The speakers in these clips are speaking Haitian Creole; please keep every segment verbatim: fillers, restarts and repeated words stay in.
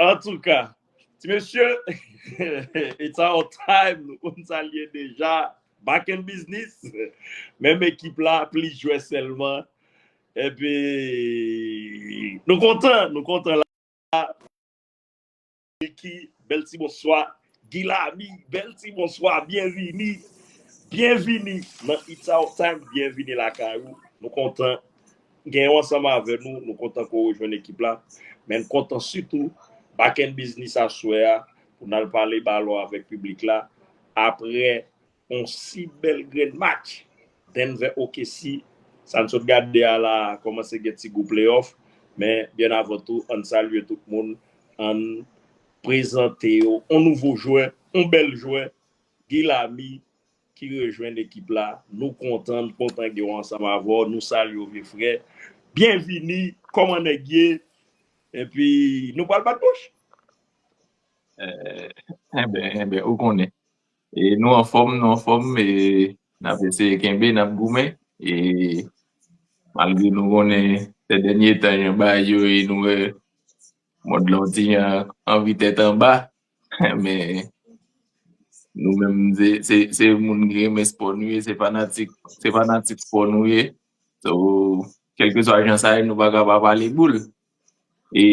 Antouka, ti mesye, it's our time, nou konn sa l ye deja. Back in business. Menm ekip la, plis jwè sèlman. Epi, nou kontan, nou kontan la. Ricky, bèl ti bonswa. Guilamy, bèl ti bonswa. Byenvini. Byenvini nan It's Our Time. Byenvini lakay ou. Nou kontan gen w ansanm avè nou. Nou kontan ke w rejwenn ekip la. Men n kontan sitou back in business aswè a pou n al pale balon avèk piblik la. Apre yon si bèl grenn match Denver O K C. Sa n sot gade a la kòmanse gen ti gou playoff. Men byen avan tou, ann salye tout moun, ann prezante yo yon nouvo jwè, yon bèl jwè, Guilamy, ki rejwenn ekip la. Nou kontan, n kontan gen w ansanm avè w. Nou salye w, vye frè. Byenvini, kòman nèg ye? Epi, nou pral bat bouch. Eh, enben, enben, ou konnen. E nou anfòm, nou anfòm, e n ap eseye kenbe, n ap goumen. E malgre nou konnen se dènye tan jan bagay yo, e nou wè mond lan ti jan anvi tèt anba. Men nou menm, se, se, se moun ki renmen spò nou ye, se fanatik, se fanatik spò nou ye. So, kèlkeswa jan sa ye, nou pa ka pa pale boul. E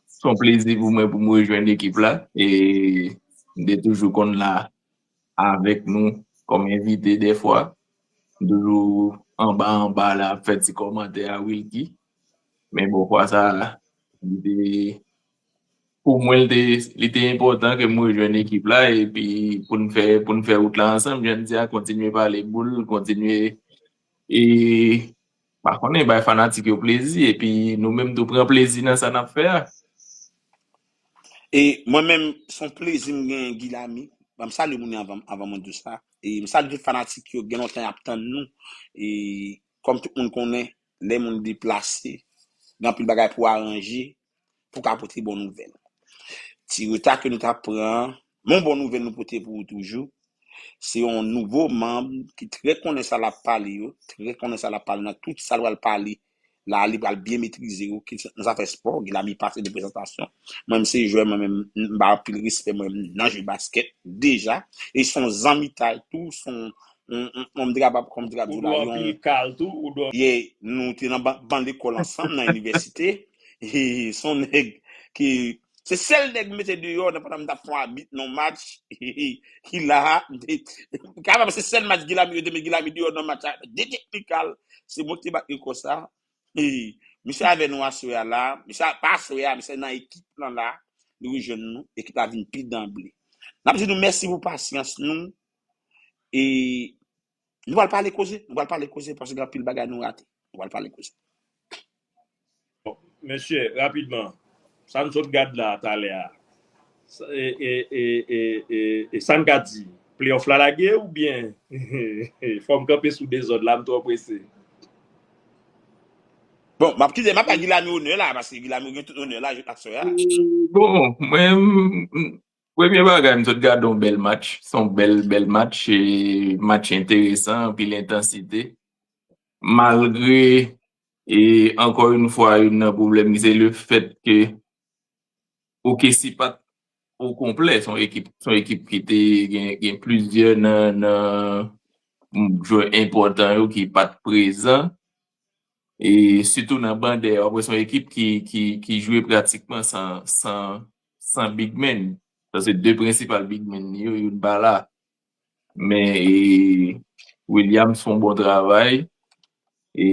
se yon plezi pou mwen pou m rejwenn ekip la. E m te toujou konn la avèk nou kòm envite dèfwa. M toujou anba anba la ap fè ti kòmantè a Wilky. Men bon, fwa sa, li te, pou mwen, li te, li te enpòtan ke m rejwenn ekip la. Epi pou n fè, pou n fè wout la ansanm, jan n di a, kontinye pale boul, kontinye, e pa konnen, bay fanatik yo plezi, epi nou menm tou pran plezi nan sa n ap fè a. E mwen menm, se yon plezi m gen Guilamy. Ban m salye moun yo anvan, anvan mwen di sa. E m salye tout fanatik yo, gen lontan y ap tann nou. E kòm tout moun konnen, lè moun deplase, gen anpil bagay pou aranje, pou ka pote bon nouvèl. Ti reta ke nou t ap pran an, men yon bon nouvèl nou pote pou ou toujou. Se yon nouvo manm ki trè konnen sa l ap pale yo, trè konnen sa l ap pale nan tout sa l pral pale la, li pral byen metrize yo, ki nan zafè spò, Guilamy pase de prezantasyon. Mwen menm se jwè, mwen menm m ba anpil respè mwen menm nan jwe baskèt deja. E se yon zanmitay tou, se yon, yon, yon, yon m te kapab, kòm m te kapab di w la, yon, yeah, nou te nan ban, ban lekòl ansanm nan inivèsite. E se yon nèg ki, se sèl nèg m mete deyò nan pandan m t ap fè yon abit nan yon match. Ki la, m te, kapab se sèl match Guilamy, yo te met Guilamy deyò nan match la. De teknikal, se mwen ki te bat rekò sa. E misye avè nou aswè a la, misye pa aswè a, misye nan ekip lan la, li rejwenn nou, ekip la vin pi danble. N ap di nou mèsi pou pasyans nou, e nou pral pale koze, nou pral pale koze, paske gen anpil bagay nou rate. Nou pral pale koze. Bon, mesye, rapidman, sa n sot gad la talè a, sa, e, e, e, e, e, e sa n ka di, playoff la lage oubyen fò m kanpe sou dezòd la, m twò prese. Bon, m ap kite, m ap bay Guilamy onè la, paske Guilamy gen tout onè la, jouk aswè a. Bon, mwen, m, m, premye bagay, m sot gade yon bèl match. Se yon bèl, bèl match. E match enteresan, anpil entansite. Malgre, e ankò yon fwa, youn nan pwoblèm ki se le fèt ke O K C pa t o konplè. Se yon ekip, se yon ekip ki te gen, gen plizyè nan, nan jwè enpòtan yo ki pa t prezan. E sitou nan ban dèyè, w ap wè se yon ekip ki, ki, ki jwe pratikman san, san, san big man. Sa se de prensipal big man li yo, youn pa la. Men, e, Williams fè yon bon travay. E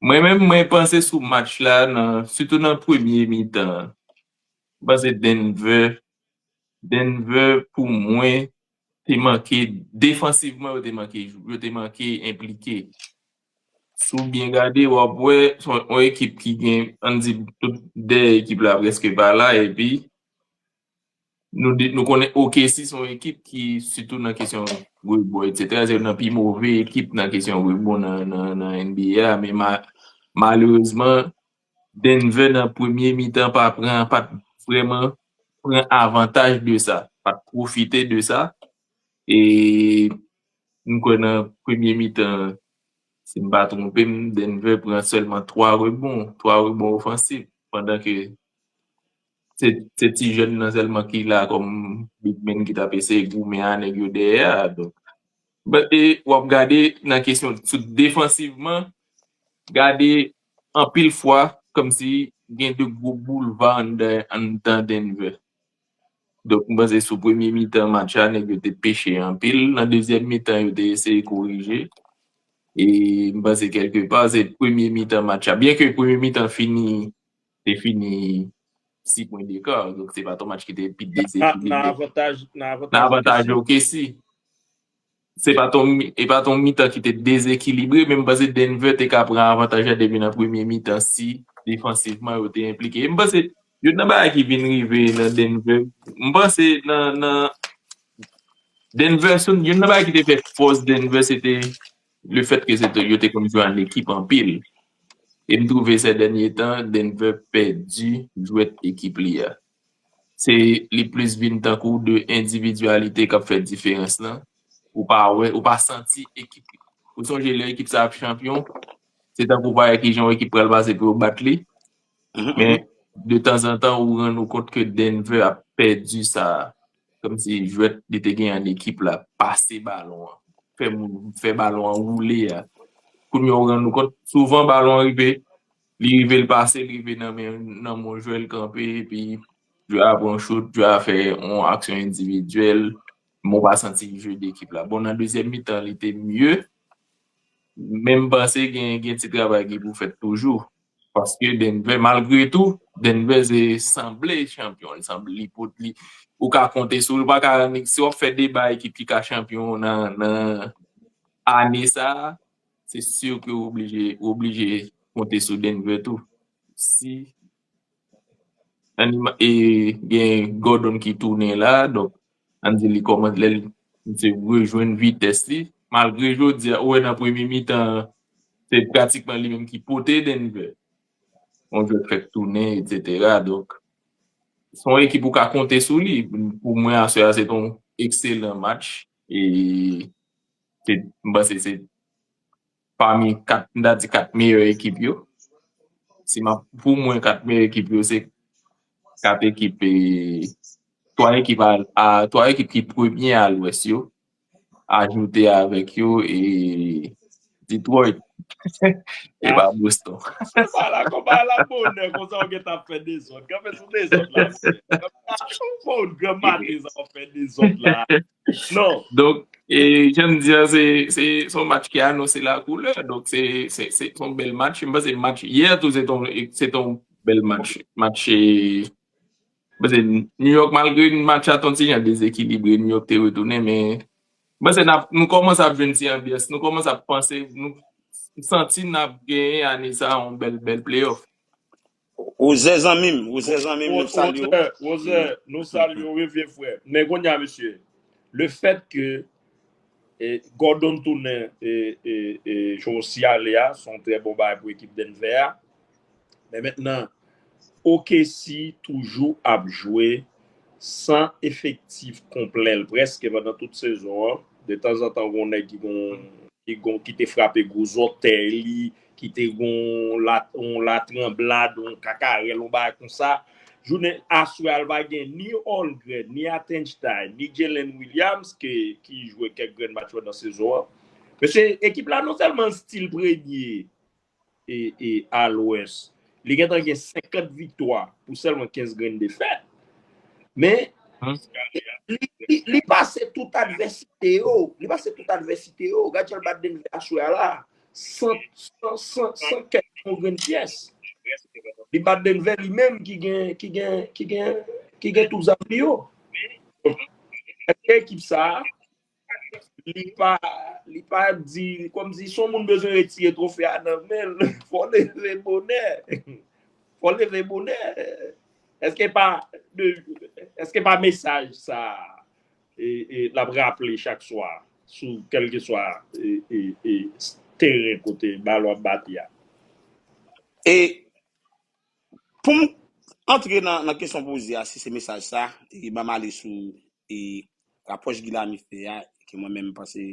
mwen menm, mwen panse sou match la, nan, sitou nan premye mitan an. Mwen panse Denver, Denver, pou mwen, te manke, defansivman, yo te manke, yo te manke enplike. Si w byen gade, w ap wè, se yon, yon ekip ki gen, ann di, tout dèyè ekip la prèske pa la, epi nou, nou konnen O K C se yon ekip ki, sitou nan kesyon rebon, etsetera, se youn nan pi move ekip nan kesyon rebon nan, nan, nan N B A a, men ma, malerezman, Denver nan premye mitan pa pran, pa t vrèman pran avantaj de sa, pa t pwofite de sa. E m kwè nan premye mitan, si m pa twonpe m, Denver pran sèlman twa rebon, twa rebon ofansif, pandan ke se, se ti jèn nan sèlman ki la kòm big men ki t ap eseye goumen a nèg yo dèyè a. Donk, but, e, w ap gade nan kesyon sou defansivman, gade anpil fwa kòmsi gen de gwo boulva anndan, anndan Denver. Donk, m panse sou premye mitan match la, nèg yo te peche anpil. Nan dezyèm mitan, yo te eseye korije. E m panse kèlke pa, se premye mitan match la. Byen ke premye mitan fini, te fini sis pwen deka. Donk, se pa t yon match ki te pi dezekilibre. Nan avantaj, nan avantaj OKC. Se pa t yon, e pa t yon mitan ki te dezekilibre, men m panse Denver te ka pran avantaj la depi nan premye mitan si defansivman yo te enplike. E m panse youn nan bagay ki vin rive nan Denver, m panse nan, nan Denver, se youn nan bagay ki te fè fòs Denver, se te le fèt ke se te, yo te konn jwe an ekip anpil. E m twouve sè dènye tan, Denver pèdi jwèt ekip li a. Se li plis vin tankou de endividyalite k ap fè diferans lan. Ou pa wè, ou pa santi ekip. Ou sonje lè ekip sa ap chanpyon, se tankou pa wè kijan yon ekip pral pase pou yo bat li. Men, de tanzantan, ou rann ou kont ke Denver ap pèdi sa. Kòmsi jwèt li te gen an ekip la, pase balon an. Fè moun, fè balon an woule a. Kounye a, ou rann ou kont, souvan balon an rive, li rive, l pase, li rive nan men, nan men jwè, l kanpe, epi jwè a pran chout, jwè a fè yon aksyon endividyèl, men w pa santi jeu d'équipe la. Bon, nan dezyèm mitan, li te mye, men m panse gen, gen ti travay ki pou fèt toujou. Paske Denver, malgre tou, Denver se sanble chanpyon. Li sanble, li pot, li, ou ka konte sou li. Ou pa ka, si w ap fè deba ekip ki ka chanpyon nan, nan ane sa a, se si ke w oblije, w oblije konte sou Denver tou. Si anima, e, gen Gordon ki tounen la, donk, ann di li kòmanse, lè l, misye rejwenn vitès li. Malgre jodi a, ou wè nan premye mitan, se pratikman li menm ki pote Denver. Yon jwèt fèk tounen, etsetera. Donk, se yon ekip ou ka konte sou li. Pou mwen, aswè a, se te yon ekselan match. E se, m panse se pami kat, m ta di kat meyè ekip yo. Si m ap, pou mwen, kat meyè ekip yo, se kat ekip, e, twa ekip a, a, twa ekip ki premye a Lwès yo, ajoute avèk yo, e, Detroit. E pa Boston. Konpa la, konpa la bonè, konsa w gentan ap fè dezòd. Kanpe sou dezòd la. Fò w gran maten sa w ap fè dezòd la. Non. Donk, e, jan m di a, se, se, se yon match ki anonse la koulè. Donk, se, se, se, se yon bèl match. M panse match yè tou, se ton, se ton bèl match. Match, e, m panse New York, malgre match la te yon ti jan dezekilibre, New York te retounen, men m panse n ap, nou kòmanse ap jwenn ti anbyans, nou kòmanse ap panse, nou santi n ap genyen ane sa a yon bèl, bèl playoff. Wozè zanmi m, Wozè zanmi m, nou salye w. Wozè, Wozè, nou salye w, wi, vye frè. Men kounye a, mesye, le fèt ke, e, Gordon tounen, e, e, e, jan w siyale a, se yon trè bon bagay pou ekip Denver a. Men mentnan, OKC toujou ap jwe san efektif konplè l prèske pandan tout sezon an. De tanzantan, gen yon nèg ki gon, ki gon, ki te frape gwo zòtèy li, ki te gon la, yon latranblad, yon kakarèl, yon bagay konsa. Jounen aswè a, l pa gen ni Holmgren, ni Hartenstein, ni Jalen Williams ke, ki jwe kèk grenn match pandan sezon an. Mesye, ekip la non sèlman l still premye e, e, a Lwès, li gentan gen senkant viktwa pou sèlman kenz grenn defèt. Men, li, li, li pase tout advèsite yo. Li pase tout advèsite yo. Gad jan l bat Denver aswè a la. San, san, san, san kèk yon grenn pyès. Li bat Denver li menm ki gen, ki gen, ki gen, ki gen tout zam li yo. Èske ekip sa a, li pa, li pa di, kòmsi si yon moun bezwen retire twofe a nan men l, fò leve bonè. Fò leve bonè. Èske pa de, èske pa mesaj sa a, e, e, l ap raple chak swa sou kèlkeswa, e, e, e, teren kote balon ap bati a? E pou m antre nan, nan kesyon poze a, si se mesaj sa, e ban m ale sou, e, rapwòch Guilamy fè a, ke mwen menm m panse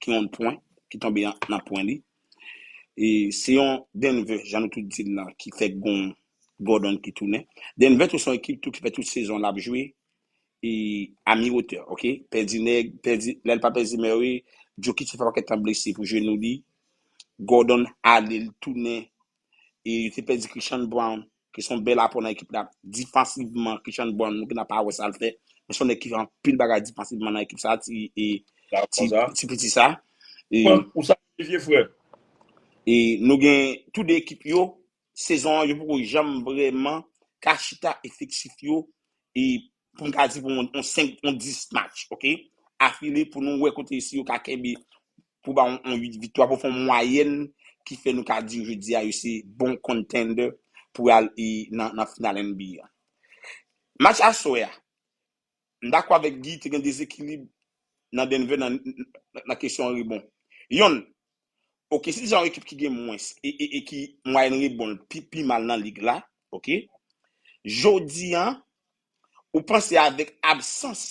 ki on pwen, ki tonbe an, nan pwen li. E se yon Denver, jan nou tout di l lan, ki fèk gon Gordon ki tounen. Denver tou se yon ekip tou ki fè tout sezon l ap jwe e a mi wotè, oke? Pèdi nèg, pèdi, lè l pa pèdi Murray, Jokic fè pakèt tan blese pou jenou li. Gordon ale, l tounen. E yo te pèdi Christian Brown, ki se yon bèl apò nan ekip la. Difansivman, Christian Brown, nou gentan pa wè sa l fè. Men se yon nèg ki fè anpil bagay difansivman nan ekip sa, ti, e, ti, ti piti sa. E, ou sa vye frè. E nou gen tou de ekip yo, sezon an, yo poko janm vrèman ka chita efektif yo, e pou m ka di pou yon, yon senk, yon dis match, oke? Afile pou nou wè kote si yo ka kenbe pou ba yon, yon uit viktwa, pou fè yon mwayèn ki fè nou ka di jodi a yo se bon contender pou al e nan, nan final N B A a. Match aswè a, m dakò avèk Guy, te gen dezekilib nan Denver nan, nan, nan kesyon rebon. Yonn, oke, si deja yon ekip ki gen mwens e, e, e ki mwayèn rebon l pi, pi mal nan lig la, oke, jodi a, ou panse avèk absans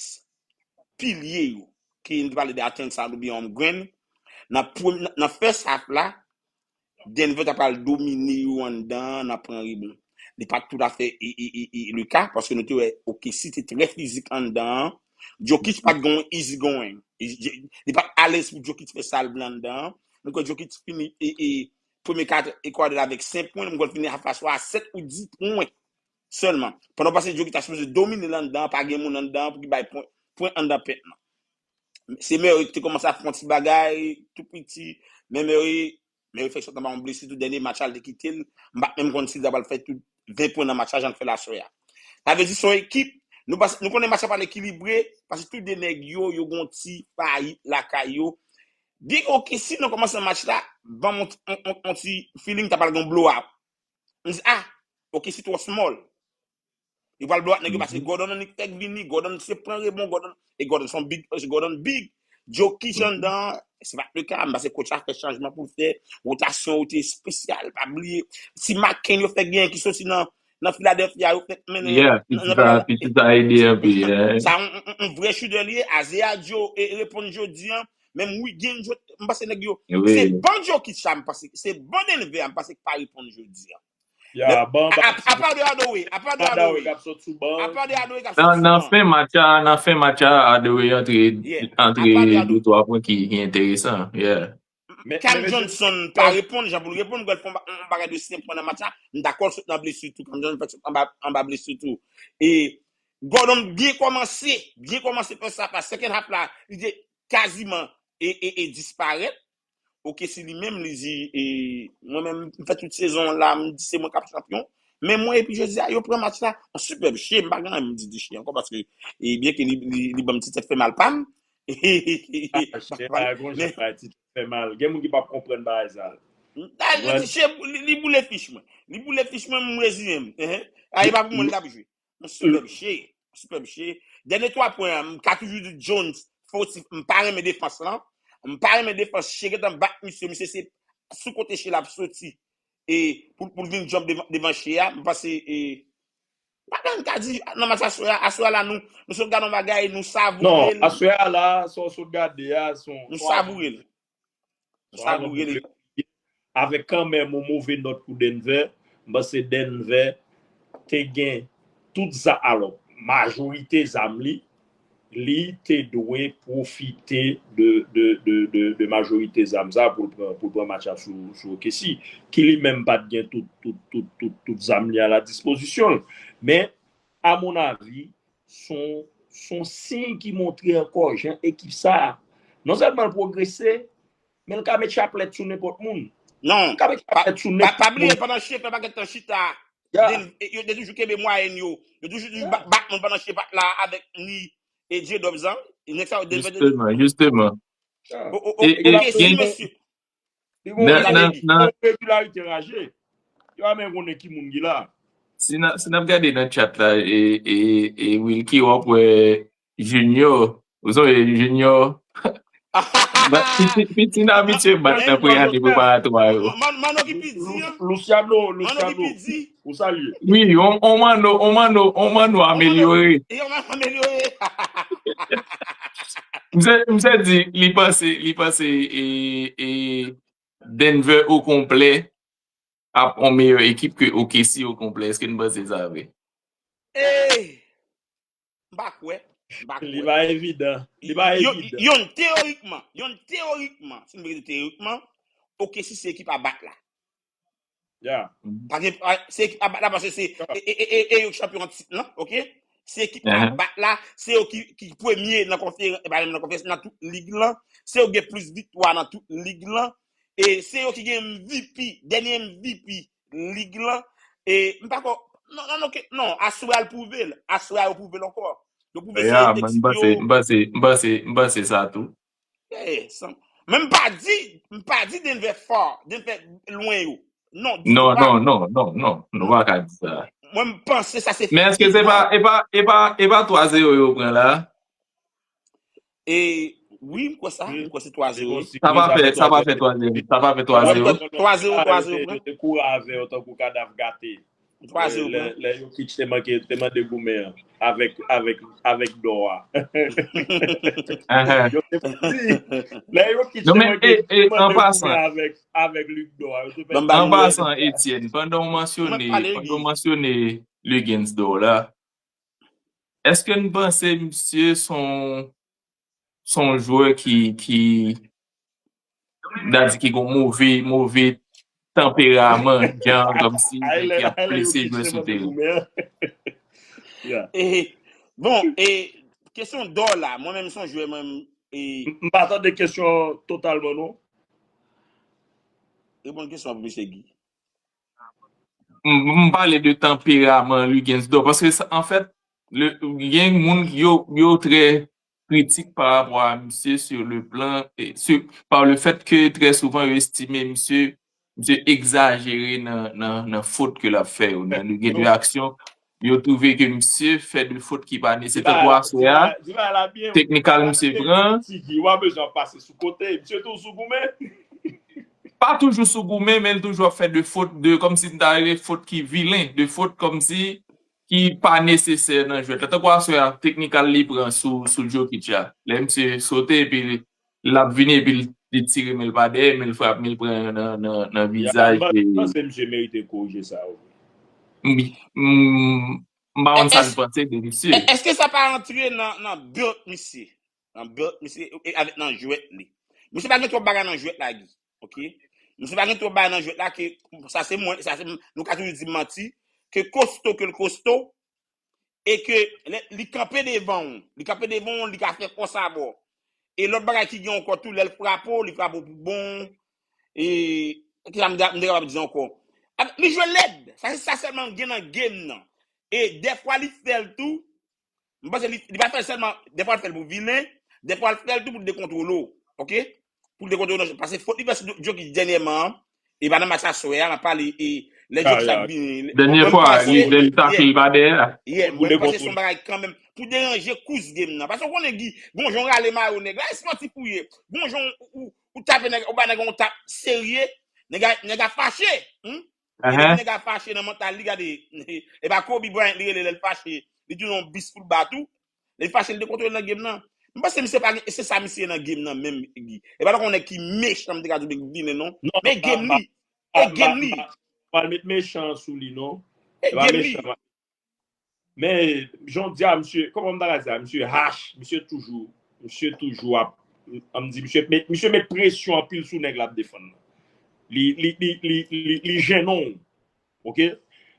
pilye yo, ki n te pale de Atkinson oubyen Holmgren, nan, prem- nan first half la, Denver ta pral domine yo anndan an, nan pran rebon. Li pa t toutafè e, e, e, e, le ka, paske nou te wè O K C te trè fizik anndan an. Jokic pa t gen yon easy going. Li pa t alèz pou Jokic fè sa l vle anndan an. Nou kwè Jokic fini e, e, premye kat e kwadran avèk senk pwen, nou kwè l fini half la swa a sèt ou dis pwen sèlman. Pandan w panse Jokic ta sipoze domine l anndan an, pa gen moun anndan an pou ki bay pwen, pwen anndan pent lan. Se Murray ki te kòmanse ap fè yon ti bagay, tou piti, men Murray, Murray fèk sot anba yon blesi tou, dènye match la, li te kite l. M pa t menm konn si l ta pral fè tout ven pwen nan match la, jan l fè l aswè a. Sa vle di se yon ekip, nou, pas- nou konnen match la pral ekilibre, paske tou de nèg yo, yo gen yon ti fayit lakay yo. Byen ke O K C nan kòmansman match la, ban m yon, yon, yon, yon ti feeling ta pral gen yon blowout. M di, ah, O K C twò small. Yo pral blowout nèg yo, paske Gordon annik fèk vini, Gordon se pran rebon, Gordon, e Gordon se yon big, Gordon big. Jokic anndan, se pa t le ka, m panse coach la fè chanjman pou l fè, wotasyon yo te espesyal, pa bliye. Si McCain yo fèk genyen ki soti nan, nan Philadelphia, yo fèk mennen Yeah, nan, pitit nan sa, pitit sa ede anpil, yeah. Sa yon, yon, yon, yon vrè shooter li ye, Isaiah Joe e reponn jodi an, menm Wiggins, yo, m panse nèg yo, Wi. se ban Jokic sa, m panse, se ban Denver, m panse ki pa reponn jodi an. Ya, ban, ban, apa de Hardaway, apa de Hardaway Hardaway. k ap sot sou ban. Apa de Hardaway k ap sot Nan, sou nan ban. fen match la, nan fen match la, Hardaway antre, Yeah. antre Apa de Hardaway. de twa pwen ki, ki enteresan. Yeah. Men, Cam men, mesye, Johnson pa reponn, jan pou l reponn, gòl fè yon ba- yon bagay de senk pwen nan match la. M dakò l sot nan blesi tou, Cam Johnson fèk sot anba, anba blesi tou. E Gordon byen kòmanse, byen kòmanse fè sa, pa second half la, li te kaziman e, e, e disparèt. O K C li menm, li di, e, mwen menm, m fè tout sezon an la, m di se mwen k ap chanpyon. Men mwen, epi jodi a, yo pran match la, an sipèb che, m pa gen anyen m di de che ankò, paske, e, byen ke li, li, li ban m ti tèt fè mal pa m. Ah, che, pa gon jan bay ti tèt fè mal. Gen moun ki p ap konprann bagay sa. Ah, li, che, li, li boule fich mwen. Li boule fich mwen, m reziyen m. Hein? Ah, e pa pou mwen l t ap jwe. Yon sipèb che. Yon sipèb che. Dènye twa pwen an, m ka toujou di Jones fautif. M pa renmen defans lan. M pa renmen defans che gentan bat misye. Misye se sou kote che l ap soti. E pou, pou l vin jump devan, devan che a, m panse, e, pa gen anyen m ka di nan match aswè a. Aswè a la, nou, nou sot gade yon bagay, nou savoure l. Non, aswè a la, sa w sot gade a, se yon, Nou se yon savoure l. Sa nou rele. Avèk kanmenm yon move nòt pou Denver, m panse Denver te gen tout zam, alò, majorite zam li, li te dwe pwofite de, de, de, de, de majorite zam sa pou l pran, pou l pran match la sou, sou O K C, ki li menm pa t gen tout, tout, tout, tout, tout zam li a la dispozisyon l. Men, a mon avi, se yon, se yon siy ki montre ankò jan ekip sa a, non sèlman l pwogrese, men l ka met chaplèt sou nenpòt moun. Non, L ka met pa, chaplèt sou pa, pa nenpòt bliye moun. Pandan Shea fè pakèt tan chita, Ya. Yo te toujou kenbe mwayèn yo. Yo toujou, toujou Ya. ba-, bat moun pandan Shea pa t la avèk ni e J-Dubs an. Nèg sa yo Denver te Jisteman, jisteman. Ya. O, o, o, E, e, e, si gen mesye. Li gon Nan, nan, regilarite, nan, gon regilarite raje. Yo pa menm konnen ki moun ki la. Si n ap, si n ap gade nan chat la, e, e, e Wilky, w ap wè Junior. Ou sonje Junior? Bat, piti, piti n abitye bat nan premye ane preparatwa yo. Man, Manno ki pi di, an. Luciano, Manno ki Luciano. pi di. Ou salye. Wi, on, on Manno, on Manno, on Manno amelyore. E on Manno amelyore. Misye, misye di, li panse, li panse, e, e, Denver o konplè ap yon meyè ekip ke O K C o konplè. Èske n panse sa vre? Eh, m pa kwè. M pa Li kwè. pa evidan. Li pa Yo, evidan. Youn, teyorikman, Youn, teyorikman, si n vle di teyorikman, O K C se ekip a bat la. Yeah. Pa gen, pa- se ekip a bat la paske se e, e, e, e, e yo k chanpyon tit lan, oke? Se ekip a Ahan. bat la, se yo ki, ki premye nan konferans, e pa menm nan konferans, nan tout lig lan. Se yo ki gen plis viktwa nan tout lig lan. E se yo ki gen M V P, dènye M V P lig lan. E m pa ko non, non, non, ke- non, aswè al pwouve l. Aswè a yo pwouve l ankò. Yo pwouve se Ya, mwen, m Mexico. Panse, m panse, m panse, m panse sa tou. Eh, san- Men m pa di, m pa di Denver far, Denver lwen yo. Non, ditou Non, pa. non, non, non, non. Nou pa ka di sa. Mwen m panse sa se Men èske se fini. Pa, e pa, e pa, e pa twa zewo yo pran la? E wi, m kwè sa, m kwè se twa zewo. Sa pa fè, sa pa fè twa zewo. Sa pa fè twa zewo. Twa zewo, twa zewo, pran. Yo te kouri avè yo tankou kadav gate. Twa zewo, Lè, pran. lè Jokic te manke, te mande goumen an avèk, avèk, avèk dò a. Ahan. Yo te di, lè Jokic Non, te men, manke, e, e, te mande an pasan, goumen avèk, avèk Luke Dò a. Yo te Ban m an ba nou pasan, Etienne, pandan w mansyone, Mwen pale, pandan w mansyone Luguens Dò la, èske n panse misye son, son jwè ki, ki, dadi ki gon move, move tanperaman, jan kòmsi Ay, lè, ki ap ay, lè prese Jokic jwè te sou mande teren? goumen an. Yeah. E, bon, e kesyon Dò la, mwen menm son jwè, mwen, e, M pa tande kesyon totalman, non. Reponn kesyon an pou mesye Guy. M, m pale de tanperaman Luguens Dò, paske sa, an fèt, le, gen moun yo, yo trè kritik pa rapò a misye sur le plan, e, sur, par le fait que trè souvan yo estime misye, misye egzajere nan, nan, nan fot ke l ap fè yo, nan li gen de aksyon, yo twouve ke misye fè de fot ki pa nesesè. Tankou aswè a, teknikal misye pran. Tigi, w pa bezwen pase sou kote, misye tou sou goumen. Pa toujou sou goumen, men l toujou ap fè de fot, de, kòmsi m ta rele fot ki vilen, de fot kòmsi ki pa nesesè nan jwèt la. Tankou aswè a, teknikal li pran sou, sou Jokic a. Lè misye sote, epi l ap vini, epi l, li tire men l pa dèyè, men l frape, men l pran nan, nan, nan vizaj. M E panse misye merite korije sa, wi. m, m, m pa konn sa n panse de misye. Èske sa pa antre nan, nan build misye? Nan build misye, e avèk nan jwèt li. Misye pa gen twòp bagay nan jwèt la, Guy. Oke? Misye pa gen twòp bagay nan jwèt la ke, sa se mwen, sa se, nou ka toujou di m manti, ke kosto ke l kosto, e ke lè, li kanpe devan w. Li kanpe devan w, li ka fè konsa bò. E lòt bagay ki gen ankò tou, lè l frape w, li frape w pou bon. E, ki sa m de, m te kapab di ankò? A, li jwe lèd. Sa se sa sèlman gen nan game nan. E dèfwa li fè l tou. M panse li, li pa fè l sèlman, dèfwa l fè l pou vilen, dèfwa l fè l tou pou l dekontwole w. Oke? Pou l dekontwole w. Paske fot li fè sou Jokic dènyèman an, e pa nan match aswè a, m ap pale, e, lè Jokic ap vini. Dènyè fwa, li, lè li takle l pa dèyè a. Yeah, mwen panse se yon bagay kanmenm. Pou deranje kous game nan. Paske w konnen, Guy, gon jan w rale mayo nèg la, e sipòtif ou ye. Gon jan w, ou, ou tape nèg, ou ba nèg yon tap serye, nèg a, nèg a fache. Hmm? E depi nèg a fache nan mantal li, gade, e pa Kobe Bryant li rele lè l fache. Li di yon bis pou l bat ou. Lè l fache, l dekontwole nan game nan. M panse misye pa gen, e se sa misye nan game nan menm, Guy. E pa tankou yon nèg ki mechan, m te ka di w, vilen, non. Men game li. E game li. Pa met mechan sou li, non. E game li. Men, jan w di a, misye, kòman m ta ka di sa, misye hash, misye toujou, misye toujou ap, an m di, misye met, misye met presyon anpil sou nèg l ap defann nan. Li, li, li, li, li, li jennen w, oke?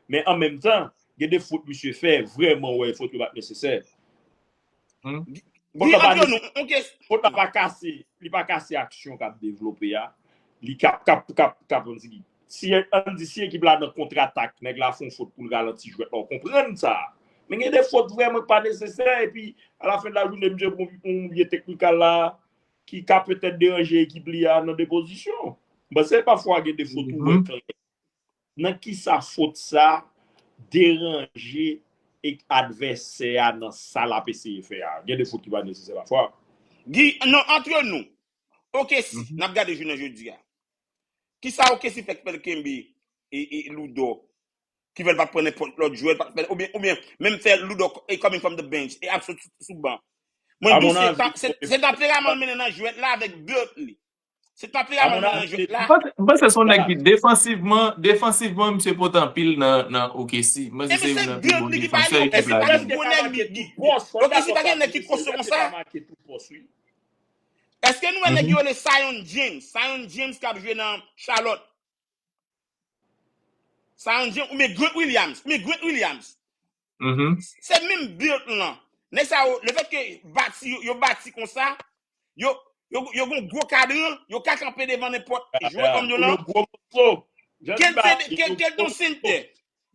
Men an menm tan, gen de fot misye fè, vrèman, wè, fot yo pa t nesesè. Bon, antre nou, yon kes- Fot la pa kase, li pa kase aksyon k ap devlope a. Li k ap, k ap, k ap, k ap, ann di, si, ann di, si ekip la nan kontratak, nèg la fè yon fot pou l ralanti jwèt la, w konprann sa. Men gen de fot vrèman k pa nesesè, epi, alafen de lajounen, misye pran yon vye teknikal la, ki ka petèt deranje ekip li a nan de pozisyon. M panse pafwa gen de fot ou wè klè. Nan kisa fot sa deranje advèsè a nan sa l ap eseye fè a? Gen de fot ki pa nesesè pafwa. Guy, non, antre nou. O K C, n ap gade jounen jodi a. Kisa O K C fè k fè l kenbe e, e Lu Dort? Ki fè l pa pran nenpòt lòt jwè, pa fè, oubyen, oubyen menm fè Lu Dort e coming from the bench, e ap sot sou, sou ban. Mwen di w, se, se, se tanperaman l mennen nan jwèt la avèk build li. Se tanperaman nou nan jwèt la. M panse se yon nèg ki defansivman, defansivman, misye pote anpil nan, nan O K C. M panse se youn nan pi bon defansè ekip la genyen. O K C pa gen nèg ki kosto konsa. Èske nou wè nèg yo rele Zion James? Zion James k ap jwe nan Charlotte. Zion James, oubyen Grant Williams, oubyen Grant Williams. Se menm build lan. Nèg sa yo, lefètke bati, yo bati konsa, yo, yo, yo gon gwo kadran, yo ka kanpe devan nenpòt jwè kòm yo lan. Ke l te, ke, ke l te yon sentè.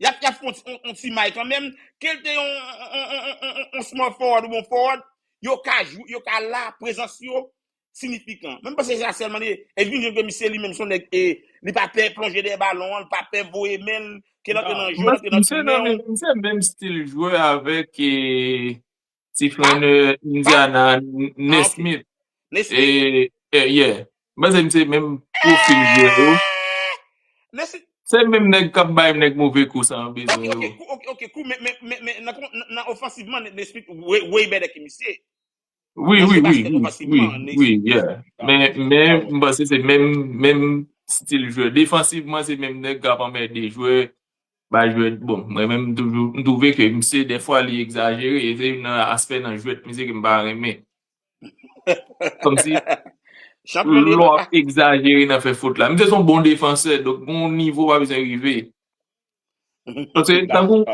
Y ap, y ap fè yon ti, yon, yon ti may kanmenm. Ke l te yon, yon, yon, yon, yon, yon small forward ou bon forward, yo ka jwe, yo ka la, prezans yo siyifikan. Men m panse se sa sèlman li ye. E vin jwenn ke misye li menm se yon nèg, e, li pa pè plonje dèyè balon an, li pa pè voye men l, ke l antre nan je, l antre nan tounen. Misye nan menm, misye menm stil jwè avèk, e, ti frè Indiana, Nesmith. E, e, yeah. M panse misye menm pwofil jwè yo. Se menm nèg k ap bay nèg move kou sa an bezwen yo. Ok, ok, ok, kou, men, men, men, men nan, nan, nan ofansivman, Nesmith way, way better ke misye. Wi, wi, wi, wi, wi, yeah. Men, men, m panse se menm, menm stil jwè. Defansivman, se menm nèg k ap anmède jwè, bay jwè, bon, mwen menm, m toujou, m twouve ke misye, dèfwa, li egzajere, e se youn nan aspè nan jwèt misye ke m pa renmen. Kòmsi, lè w ap egzajere nan fè fot la. Misye se yon bon defansè, donk, gon nivo w pa bezwen rive. Paske, tankou,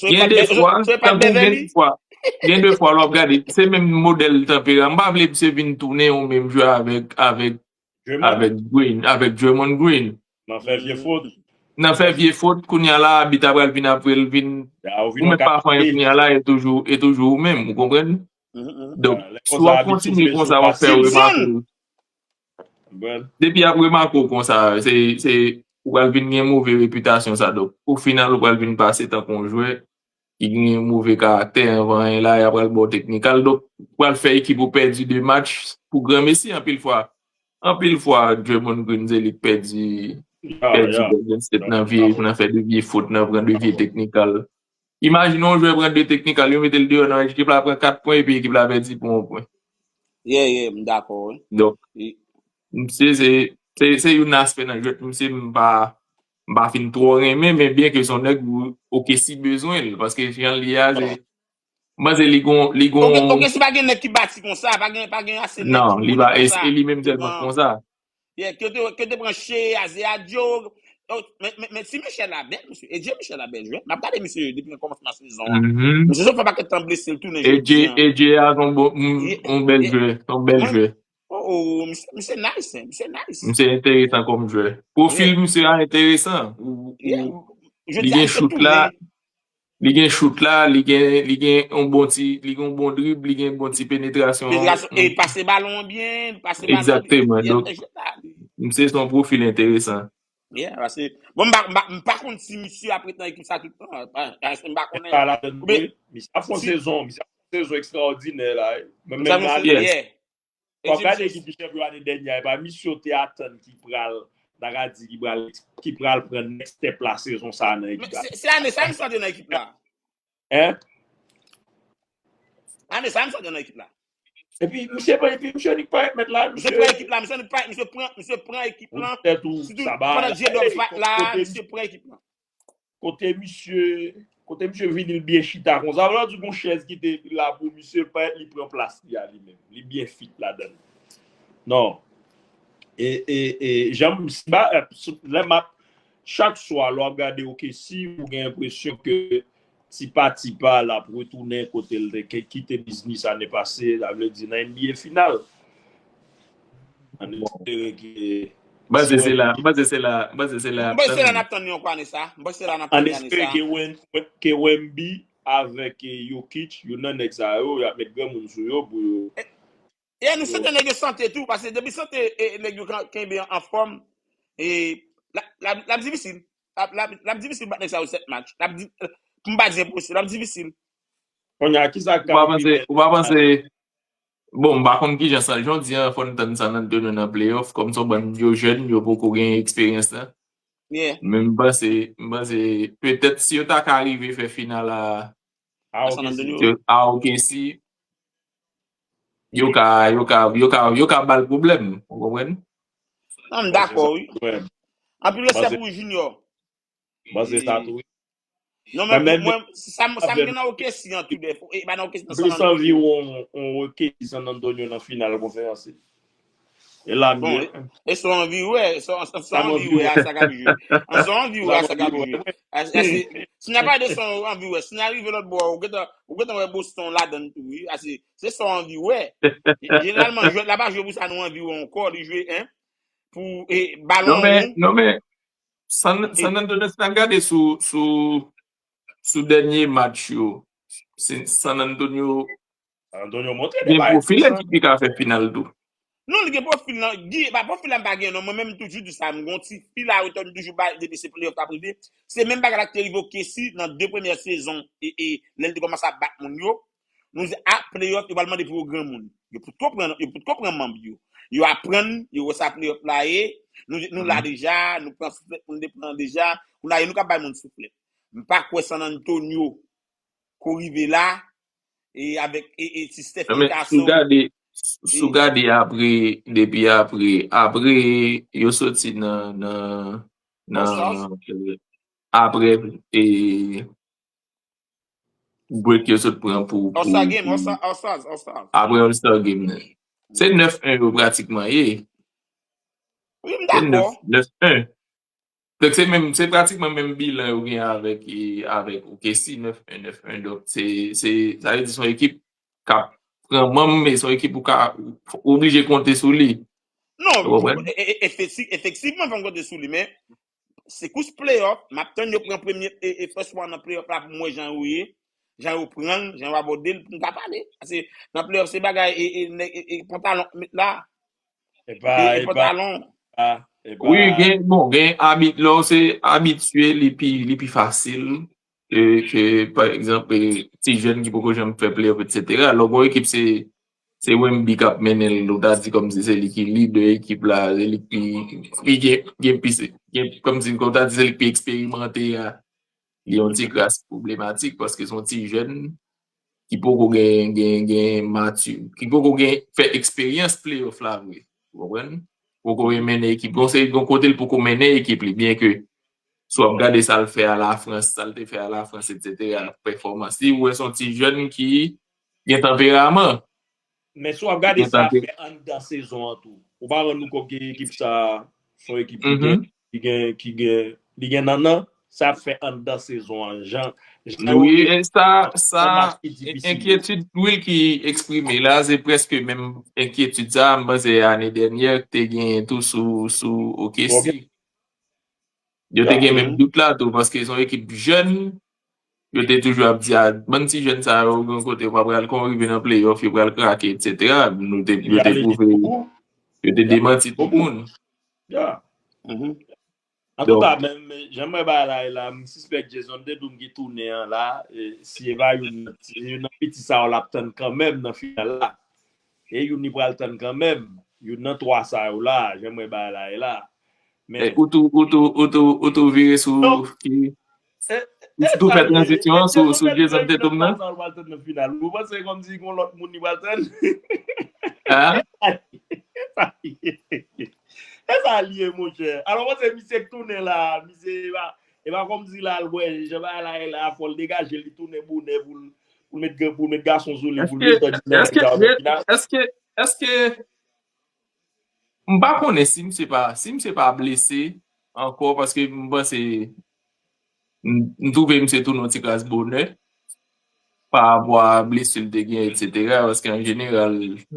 gen de fwa, tankou gen de fwa, gen de fwa, lè w ap gade, se menm modèl tanperaman. M pa vle misye vin tounen yon menm jwè avèk, avèk, avèk Green, avèk Draymond Green. Nan fè vye fot. Nan fè vye fot, kounye a la, abit a pral vin apre l, vin, ou mèt pa fè anyen kounye a la, e toujou, e toujou ou menm, ou konprann? Donk, si w ap kontinye konsa, w ap fè remake w. Depi y ap remake w konsa, se, se, ou pral vin gen move repitasyon sa. Donk, o final, ou pral vin pase tankou yon jwè ki gen move karaktè anvan anyen la, y ap pral ba w teknikal. Donk, ou pral fè ekip ou pèdi de match pou granmesi anpil fwa. Anpil fwa, Draymond Green se li k pèdi, pèdi Golden State nan vye, nan fè de vye fot, nan pran de vye teknikal. Imajine yon jwè pran de teknikal, yo mete l deyò nan ekip la, pran kat pwen, epi ekip la pèdi pou yon pwen. Yeah, yeah, m dakò, wi. Donk, misye se, se, se youn aspè nan jwèt misye m pa, m pa fin twò renmen, men byen ke se yon nèg ou, O K C bezwen l, paske jan l ye a, se, m panse li gon, li gon. O K C pa gen nèg ki bati konsa, pa gen, pa gen ase nèg ki konnen konsa. Non, li pa, e li menm sèlman konsa. Yeah, ke te, ke te pran Shai, Isaiah Joe. Oh, men, men, men ti Michel la bèl, mesye. A J Michel la bèl jwè. M ap gade misye depi nan kòmansman sezon an. Misye sot fè pakèt tan blese, l tounen jodi an. A J a se yon bon, yon bèl jwè, yon bèl jwè. Oh, oh, misye, misye nice, hein, misye nice. Misye enteresan kòm jwè. Pwofil misye a enteresan. Ou, ou, li gen shoot la. Li gen shoot la, li gen, li gen yon bon ti, li gen yon bon drib, li gen yon bon ti penetrasyon. Penetrasyon, e pase balon an byen, pase balon an byen. Egzakteman. Donk, misye se yon pwofil enteresan. Yeah, paske, bon, m pa, m pa, m pa konn si misye ap ret nan ekip sa tout tan. Paske m pa konnen. Misye ap fè yon sezon, misye ap fè yon sezon ekstraòdinè la. Menm, menm nan ale. W ap gade ekip li chanpyon ane dènye a, e pa misye yo te atann ki pral, n a ka di ki pral, ki pral pran next step la sezon sa a nan ekip la. Se, se ane sa misye antre nan ekip la. Hein? Ane sa misye antre nan ekip la. Epi misye pran, epi misye nik parèt mèt la, misye pran ekip la, misye nik parèt, misye pran, misye pran ekip la. Sitou pandan J-Dub fight la, misye pran ekip la. Kote misye, kote misye vini, l byen chita konsa. Vle di gon chèz ki te la pou misye, l parèt li pran plas li a li menm. Li byen fit ladan l. Non. E, e, e, jan m, si ba, lè m ap, chak swa, lè w ap gade O K C, ou gen enpresyon ke tipa tipa, l ap retounen kote l te ke-, kite biznis ane pase, sa vle di nan N B A final. Ann espere ke M panse se la, m panse se la, m panse se la. M panse se la n ap tann li ankò ane sa. M panse se la n ap tann li ane sa. Ann espere ke Wen-, ke Wemby avèk, eh, Jokic, youn nan nèg sa yo, y ap met granmoun sou yo pou yo. E, e nou swete nèg yo sante tou, paske depi sante, e, nèg yo kan-, kenbe an, anfòm, e, l ap, l ap, l ap difisil. L ap, l ap, l ap difisil bat nèg sa yo sèt match. L ap di, pou m pa di enposib, l ap difisil. Kounye a, kisa k ka rive? Ou pa panse, ou pa panse, bon, m pa konn kijan sa, jan w di an, fò n tann San Antonio nan playoff, kòm se yon bann yo jèn, yo poko gen eksperyans lan. Men m panse, m panse, petèt si yo ta ka rive fè final a, a O K C, yo ka, yo ka, yo ka, yo ka ba l pwoblèm. Ou konprann? Non, m dakò, wi. Anpil respè Panse- pou Junior. Panse sa tou, wi. Non, men Men pou mwen, sa m sa m gen nan O K C an tou dèfwa. E pa nan O K C, nan Plis San Antonio. Anvi wè yon, yon O K C San Antonio nan final konferans. E la m Bon, ye. E se yon anvi wè, se yon se yon anvi wè a sa k ap jwe. An se yon anvi wè a sa k ap jwe. A- a- se- Si n a pale de se yon anvi wè, si n a rive lòt bò, ou gentan ou gentan wè Boston ladan l tou, wi. A se se se yon anvi wè. Jeneralman, jwèt la pa jwe pou sa nou anvi wè ankò, li jwe, en, pou e, balon Non, men, won. Non, men, San, San Antonio, si n ap gade sou, sou, sou dènye match yo, se San Antonio San Antonio montre gen pwofil ekip ki ka fè final tou. Non, li gen pwofil nan. Gi, pa pwofil la m pa gen, non. Mwen menm toujou di sa, m gon ti fil a retèn toujou bay depi se playoff t ap rive. Se menm bagay la ki te rive O K C nan de premyè sezon e, e lè l te kòmanse ap bat moun yo. Nou di, a, playoff, yo pral mande pou yo granmoun. Yo potko pran, yo potko pran manm yo. Yo aprann, yo wè sa playoff la ye. Nou, nou la deja, nou pran souflèt pou nou te pran deja. Kounye a, nou ka bay moun souflèt. M pa kwè San Antonio ko rive la e avèk e, e ti Steph Non, men si w Picasso. Gade, si w gade apre, depi apre, apre yo soti nan, nan, nan, All-Stars? eh, apre e, break yo sot pran pou, pou, All-Star Game, pou All-Star, All-Stars, All-Stars. apre All-Star Game nan. Se nèf en yo pratikman ye. Wi, m Se nèf, dakò. nèf en. Donk se menm, se pratikman menm bilan yo gen avèk, e, avèk O K C, nèf en, nèf en. Donk se, se, sa vle di se yon ekip k ap pran manm, e se yon ekip ou ka, ou oblije konte sou li. Non, Ou konprann? e- e- efekti- efektivman, fò m konte sou li, men se kous playoff, m ap tann yo pran premye e, e first round nan playoff la pou m wè jan yo ye, jan yo pran l, jan yo abòde l, pou m ka pale. Paske nan playoff, se bagay e, e, nèg- e, e pantalon k met la. Epa, E, e epa, pantalon. epa, epa. Wi, gen, bon, gen abit, lè w se abitye, li pi, li pi fasil ke, ke, pa egzanp, e, ti jèn ki poko janm fè playoff, etsetera. Lè w gon ekip, se, se Wemby k ap mennen l, nou ta di kòmsi se li ki lidè ekip la, se li ki, li gen, gen pi, gen, kòmsi, kòm ta di se li ki pi eksperimante a. Li yon ti kras pwoblematik paske se yon ti jèn ki poko gen, gen, gen mati, ki poko gen fè eksperyans playoff la vre. Ou konprann? Poko gen mennen ekip. Gon se gon kote l poko mennen ekip li, byen ke si w ap gade sa l fè a Lafrans, sa l te fè a Lafrans, etsetera, pèfòmans li, ou wè se yon ti jèn ki gen tanperaman. Men si w ap gade Gen sa tanpe- fè anndan sezon an tou, ou pa rann ou kont ke ekip sa, se yon ekip ki gen, Mhm. ki gen, ki gen, li gen nannan, sa ap fè anndan sezon an, jan, jan yo Wi, te e sa, sa, yon match ki difisil. Enkyetid Will ki eksprime la, se prèske menm enkyetid sa, m panse ane dènyè, te gen tou sou, sou O K C. Yo te gen menm dout la tou, paske se yon ekip jèn, yo te toujou ap di, a, bann ti jèn sa yo, gen kote yo pa pral kon rive nan playoff, yo pral krake, etsetera. Nou te, yo te pwouve, yo te demanti tout moun. Ya. Mhm. Antouka, men, men, jan mwen bay la, la, m sispèk Jason te di m ki tounen an la, e, si e pa youn nan, si youn nan piti sa yo l ap tann kanmenm nan final la. E youn li pral tann kanmenm, youn nan twa sa yo la, jan mwen bay la, la. E, ou tou, ou tou, ou tou, ou tou vire sou ki, ou tou fè tranzisyon an sou, sou Jason Tatum nan? Sa yo pral tann nan final. Ou panse kòmsi gon lòt moun li pral tann? Hein? E sa li ye, monchè. Alò, mwen se misye k tounen la, misye e pa, e pa kòmsi la, l wè, jan bagay la, la, fò l degaje, li tounen bonè pou l, pou l met, pou l met gason sou li, pou l Èske, desann li nan èske, final. èske, èske, m pa konnen si misye pa, si misye pa blese ankò, paske m panse, m, m twouve misye tounen yon ti kras bonè. Pa rapò a blesi l te gen, etsetera. Paske an jeneral,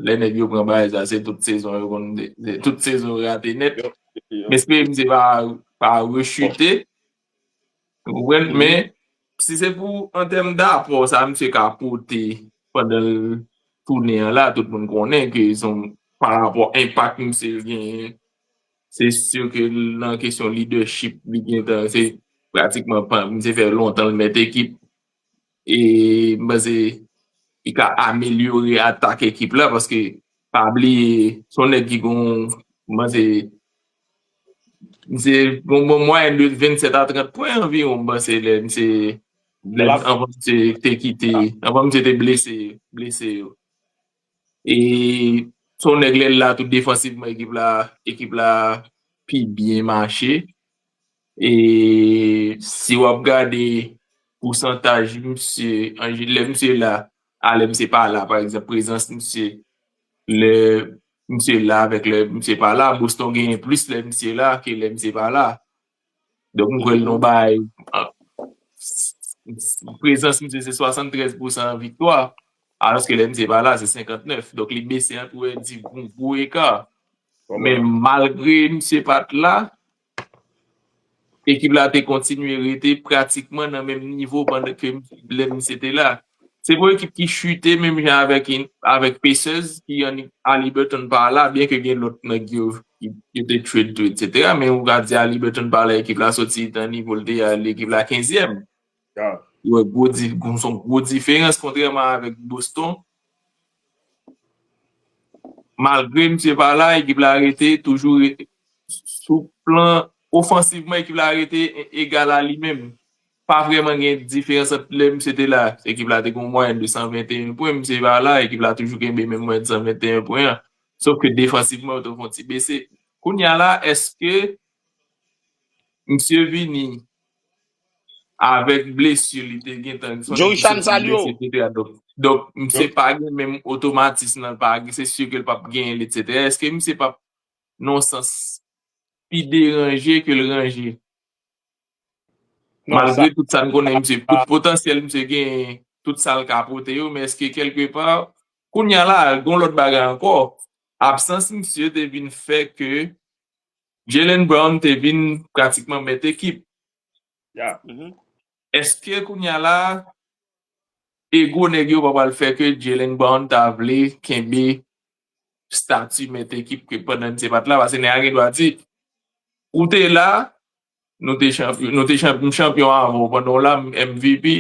lè nèg yo pran bagay sa, se tout sezon yo konn, se tout sezon yo rate nèt. M espere misye pa, pa rechute. Ou konprann? Men, si se pou, an tèm dapò, sa misye ka pote pandan l tounen an la, tout moun konnen ke se yon, pa rapò enpak misye genyen, se si ke nan kesyon lidèchip, li gentan, se pratikman pa, misye fè lontan l mèt ekip. E m panse li ka amelyore atak ekip la, paske pa bliye, se yon nèg ki gon, m panse, misye gon bon mwayèn de vennsèt a trant pwen anviwon, m panse, lè misye, lè, anvan misye te kite, anvan misye te blese, blese yo. E se yon nèg lè l la tou defansivman ekip la, ekip la pi byen mache. E si w ap gade pousantaj misye, an je- lè misye la, a lè misye pa la, pa egzanp, prezans misye, lè misye la avèk lè misye pa la, Boston genyen plis lè misye la ke lè misye pa la. Donk, m kwè l nan bay, ah, prezans misye se swasanntrèz pousan viktwa, alòske lè misye pa la, se senkantnèf. Donk, li bese an pou di yon gwo eka. Men malgre misye pa t la, ekip la te kontinye rete pratikman nan menm nivo pandan ke lè misye te la. Se pou ekip ki chite menm jan avèk, avèk Pacers, ki an Haliburton pa la, byen ke gen lòt nèg yo, yo te trade tou, et cetera. Men ou ka di Haliburton pa la, ekip la soti nan nivo l te ye a, ekip la kenzyèm. Ou wè gwo di, se yon gwo diferans kontrèman avèk Boston. Malgre misye pa la, ekip la rete, toujou rete, sou plan ofansivman, ekip la rete e- egal a li menm. Pa vrèman gen diferans ant lè misye te la. Ekip la te gen yon mwayèn de san venteyen pwen, misye pa la, ekip la toujou kenbe menm mwayèn san venteyen pwen an. Sof ke defansivman, yo te fè yon ti bese. Kounye a la, èske misye vini avèk blesi li te gentan, Joe Richard, m salye w. Donk, donk, misye pa gen menm otomatis nan, pa gen, se si ke l p ap genyen l, et cetera. Èske misye p ap, nan yon sans, pi deranje ke l ranje? Malgre tout sa n konnen misye, tout potansyèl misye genyen, tout sa l ka pote yo, men èske kèlkepa, kounye a la, gen yon lòt bagay ankò, absans misye te vin fè ke Jaylen Brown te vin pratikman mèt ekip. Èske kounye a la, ego nèg yo pa pral fè ke Jaylen Brown ta vle kenbe stati mèt ekip ke pandan misye pa t la? Paske nèg la gen dwa di, ou te la, nou te chanpyon, nou te chanpyon, m chanpyon avè w pandan w la, m M V P,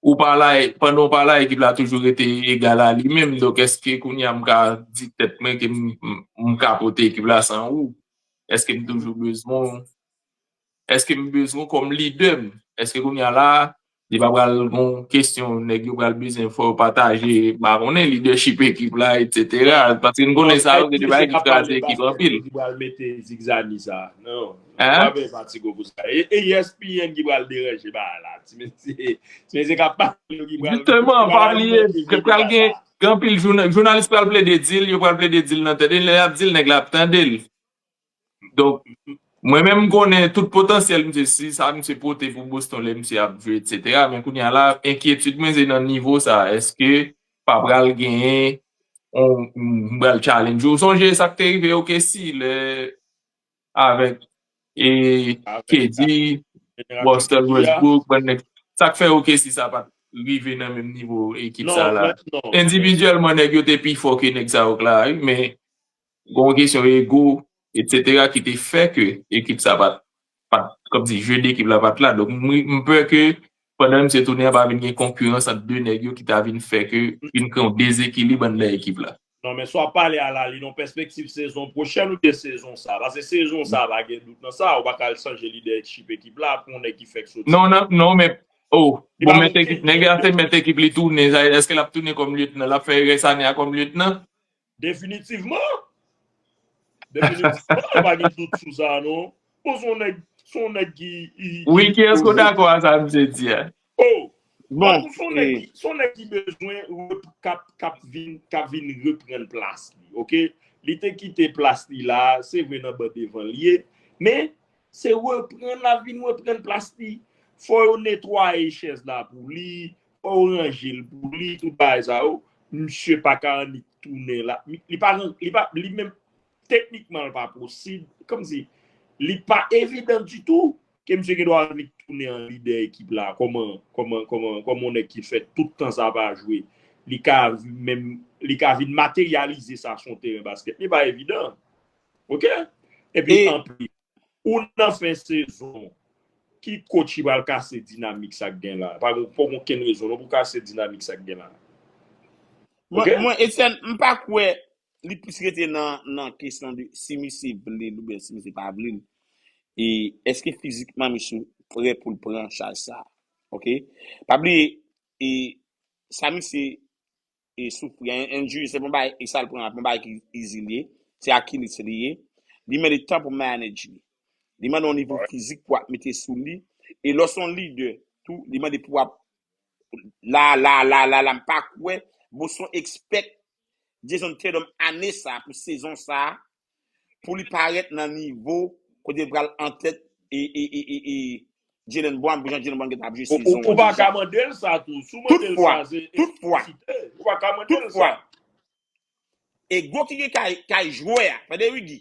ou pa la, pandan w pa la, ekip la toujou rete egal a li menm. Donk, èske kounye a m ka di tèt mwen ke m, m, m ka pote ekip la san ou? Èske m toujou bezwen w? Èske m bezwen w kòm lidè m? Èske kounye a la, li pa pral gon kesyon, nèg yo pral bezwen fò yo pataje, m pa konnen, lidèchip ekip la, et cetera. Paske n konnen sa yo, se de bagay ki kraze ekip anpil. Ki pral mete zigzani sa. Non. Hein? Pa bezwen fatige w pou sa. E, e ESPN ki pral deranje bagay la. Ti mesye, ti mesye k ap pale yo ki pral. Jisteman, pa bliye, pral gen, gen anpil jounalis pral plede di l, yo pral plede di l nan tèt. E lè y ap di l, nèg la ap tande l. Donk, mwen menm m konnen tout potansyèl misye, si sa misye pote pou Boston lè misye ap jwe, et cetera. Men kounye a la, enkyetid mwen se nan nivo sa. Èske pa pral genyen yon, m pral challenge ou? Sonje sa k te rive OKC lè avèk e KD, Russell Westbrook, bann nèg. Sa k fè OKC sa pa t rive nan menm nivo ekip sa la. Endividyèlman, nèg yo te pi fò ke nèg sa yo k la, wi, men gen yon kesyon ego, et cetera, ki te fè ke ekip sa pa t, pa t, kòmsi, je de ekip la pa t la. Donk, m, m pè ke pandan misye tounen an, pa vin gen konkirans ant de nèg yo ki ta vin fè ke vin kreye yon dezekilib anndan ekip la. Non, men sa w ap pale a la, li nan pèspektiv sezon pwochèn oubyen sezon sa? Paske sezon sa, pa gen dout nan sa, ou pa ka al chanje lidèchip ekip la pou yon nèg ki fèk soti. Non, non, non, men, oh, bon, mèt ekip, nèg la se mèt ekip, li tounen, èske l ap tounen kòm lyetnan? L ap fè rès ane a kòm lyetnan? Definitivman. Definitivman, pa gen dout sou sa, non. Bon, se yon nèg, se yon nèg ki. Wi, kiyès ki dakò a sa misye di a? Oh! Bon, se yon nèg ki, se yon nèg ki bezwen k ap, k ap vin, k ap vin reprann plas li, oke? Li te kite plas li la, se vre nan ban devan li ye, men se reprann l ap vin reprann plas li. Fò yo netwaye chèz la pou li, fò yo ranje l pou li, tout bagay sa yo. Misye pa ka annik tounen la. Li pa, li pa, li menm, teknikman, li pa posib. Kòmsi, li pa evidan ditou ke misye gen dwa annik tounen an lidè ekip la. Kòman, kòman, kòman, kòman yon nèg ki fè tout tan sa pa jwe, li ka menm, li ka vin materyalize sa sou yon teren baskèt. Li pa evidan. Oke? Epi, anplis, ou nan fen sezon, ki coach ki pral kase dinamik sa k gen la? Pa gen, pa gen okenn rezon non pou kase dinamik sa k gen la. Mwen, mwen, Etienne, m pa kwè li plis rete nan, nan kesyon de si misye vle l oubyen si misye pa vle l. E èske fizikman misye prè pou l pran chaj sa? Oke? Pa bliye, e sa misye e soufri. An, an, se pa yon bagay, e sa l pran, pa yon bagay ki easy li ye. Se Achilles li ye. Li mande tan pou manage li. Li mande yon nivo fizik pou ap mete sou li. E lè w se yon lidè, tou, li mande pou w ap la, la, la, la, la, m pa kwè Boston expect Jayson Tatum ane sa, pou sezon sa, pou li parèt nan nivo kote l pral antèt e, e, e, e, e Jaylen Brown, pou jan Jaylen Brown gentan ap jwe sezon an deja. Ou pa ka mande l sa tou. Si w mande l sa, se toutfwa, ou pa ka mande l sa. E gwo ki gen kay, kay jwè a, tande wi Guy.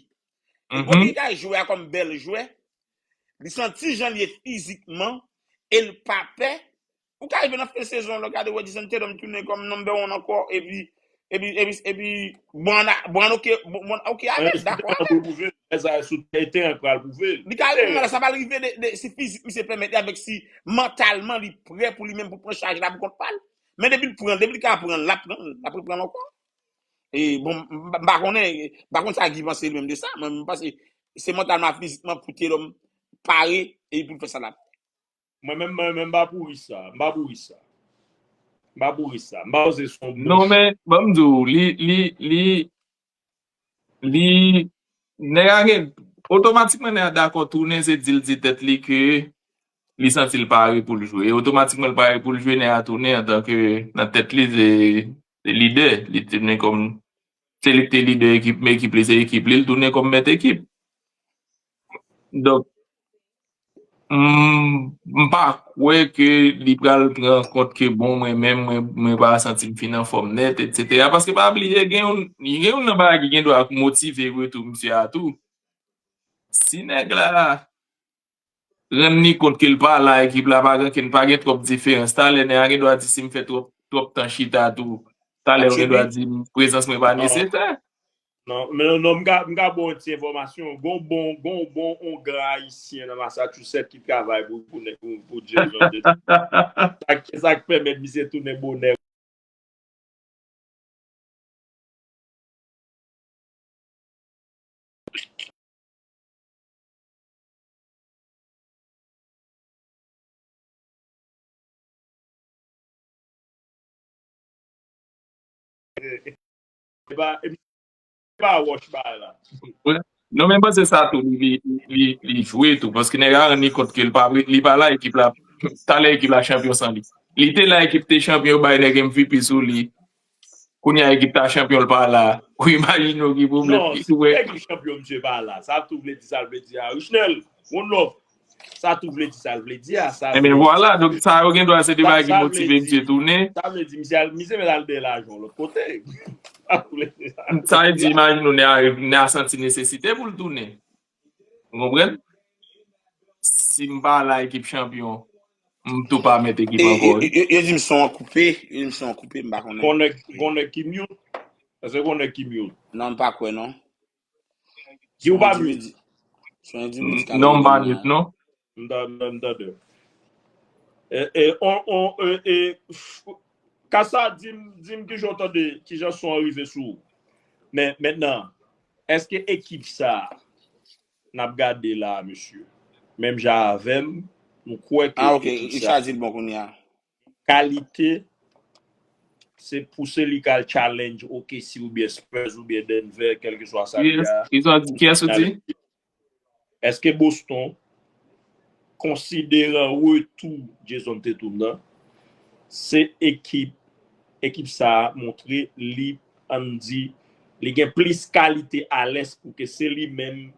E gwo ki gen kay jwè a kòm bèl jwè, li santi jan li ye fizikman, e l pa pè. Ou ka rive nan fen sezon an, lè w gade w wè Jayson Tatum tounen kòm number one ankò, epi, epi, epi, epi, bon, bon, ok, bon, bon, ok, alèz, dakò, alèz. Li ka rive nan sa pral rive de, de, si fizik misye pèmèt li, avèk si mantalman li prè pou li menm pou pran chaj la pou kont pa l. Men depi l pran, depi li ka pran, l ap pran, l ap reprann ankò. E bon, m pa konnen, m pa konn sa Guy panse li menm de sa, mwen m panse se mantalman, fizikman pou Tatum pare e pou l fè sa l ap fè. Mwen menm, mwen menm, m pa pou risk sa, m pa pou risk sa. M pa pou risk sa. M pa panse se yon bon. Non, men, ban m di w, li, li, li, li, nèg la gen, otomatikman nèg la dakò tounen, se di l di tèt li ke li santi l pare pou l jwe. E otomatikman l pare pou l jwe, nèg la tounen antanke nan tèt li, se, se lidè. Li tounen kòm, se li ki te lidè ekip, men ekip li, se ekip li, li tounen kòm mèt ekip. Donk, m, m pa kwè ke li pral pran kont ke, bon, mwen menm, mwen, mwen pa santi m fin anfòm nèt, etsetera. Paske pa bliye, gen yon, gen yon nan bagay ki gen dwa motive retou misye a tou. Si nèg la rann li kont ke l pa la, ekip la pa gen, pa gen twòp diferans. Talè nèg la gen dwa di si m fè twòp, twòp tan chita tou, talè yo gen dwa di prezans mwen pa nesesè. Non, men non, m ka, m ka ba w ti enfòmasyon. Gon bon, gon bon ongan ayisyen nan Massachusetts ki travay pou, pou, pou, pou Jayson. Sa, sa k pèmèt misye tounen bonè. E pa, e pa wòch bagay la. Non, men m panse sa tou, li, li, li, li jwe tou. Paske nèg la rann li kont ke li pa, li pa la, ekip la, talè ekip la chanpyon san li. Li te la, ekip te chanpyon, yo bay nèg M V P sou li. Kounye a, ekip ta chanpyon, li pa la. Ou imajine w ki pwoblèm ki tou wè. Non, si ekip chanpyon, misye pa la. Sa tou vle di sa l vle di a. Richnel, one love. Sa tou vle di sa l vle di a, sa. Ebyen, vwala, donk sa yo gen dwa se de bagay ki motive misye tounen. Sa vle di, misye al, misye mèt al dèyè lajan lòt kote. Sa vle di sa. Sa vle di, imajine w, nèg a, nèg a santi nesesite pou l tounen. Ou konprann? Si m pa la, ekip chanpyon, m tou pa mèt ekip ankò. Yo, yo, yo di m son an koupe, yo di m son an koupe, m pa konnen. Gon nèg, gon nèg ki mute? Èske gon nèg ki mute? Non, m pa kwè, non. Di ou pa mute. Non, m pa mute, non. M ta, m ta, m tande. E, e, on, on, e, e, f-, Kasa, di m, di m kijan w tande, kijan son an rive sou ou. Men, mentnan, èske ekip sa a n ap gade la a, mesye, menm jan avè m, nou kwè ke ekip sa a, kalite, se pou se li k al challenge O K C oubyen Spurs oubyen Denver, kèlkeswa sa li a. Kiyès ou di? Èske Boston, konsideran retou Jayson Tatum nan, se ekip, ekip sa a montre li, ann di, li gen plis kalite a lès pou ke se li menm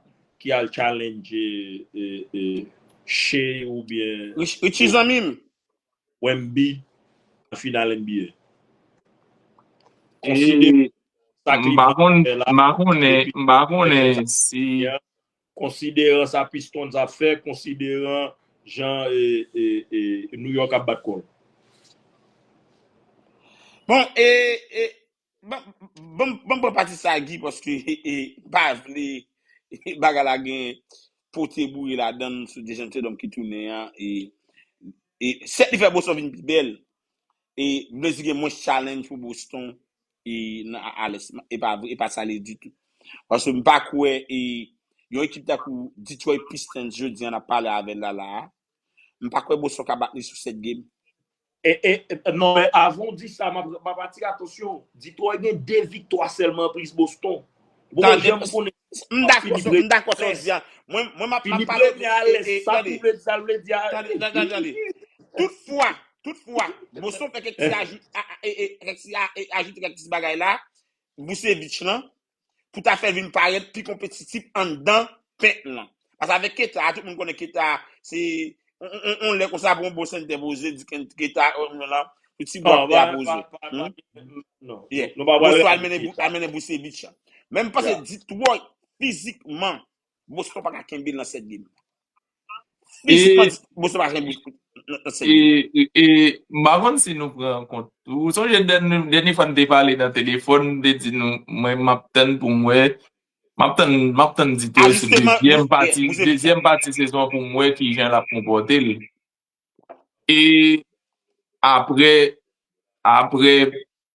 ki al challenge, e, e, Shai oubyen Richie, zanmi m. Wemby nan final N B A. Konsidere sa Cleveland fè la, m pa konnen, m pa konnen si, konsideran sa Pistons ap fè, konsideran jan, e, e, e, New York ap bat kò l. Bon, e, e, Ban, ban, ban m pran pati sa, Guy, paske, e, e, m pa vle bagay la gen pote bouyi ladan l sou Jayson Tatum ki tounen an, e, e, sèt li fè Boston vin pi bèl, e, m vle di gen mwens challenge pou Boston, e, nan, a, a lès, e pa vre, e pa sa li ye ditou. Paske m pa kwè, e, yon ekip tankou Detroit Pistons jodi an n ap pale avè l la, la a, m pa kwè Boston ka bat li sou sèt game. E, e, e, non, men avan w di sa, m ap, m ap atire atansyon. Detroit gen de viktwa sèlman plis Boston. Ou poko janm konnen. M dakò, m dakò sa w di a. Mwen, mwen, m ap, m ap pale de, e, e, sa tou vle di, sa l vle di a. Tande, tande, tande. Toutfwa, toutfwa, Boston fè kèk ti aji-, a, a, e, e, kèk ti a, e, ajoute kèk ti bagay la. Vucevic lan, pou ta fè vin parèt pi konpetitif anndan pent lan. Paske avèk Keta, tout moun konnen Keta, se, on, on, on, on lè konsa pou yon bon sentè poze, di Keta, on, on, la, yon ti bwa a poze. Non, non, non. Yeah. Boston al mennen, al mennen Vucevic la. Men m panse Detroit, fizikman, Boston pa ka kenbe l nan sèt game. Fizikman, Boston pa ka kenbe l nan sèt game. E, e, e, m pa konn si nou pran kont. Ou sonje dènye, dènye fwa n te pale nan telefòn, m te di nou, mwen, m ap tann pou m wè, m ap tann, m ap tann Detroit sou dezyèm pati, dezyèm pati sezon an pou m wè kijan l ap konpòte l. E apre, apre,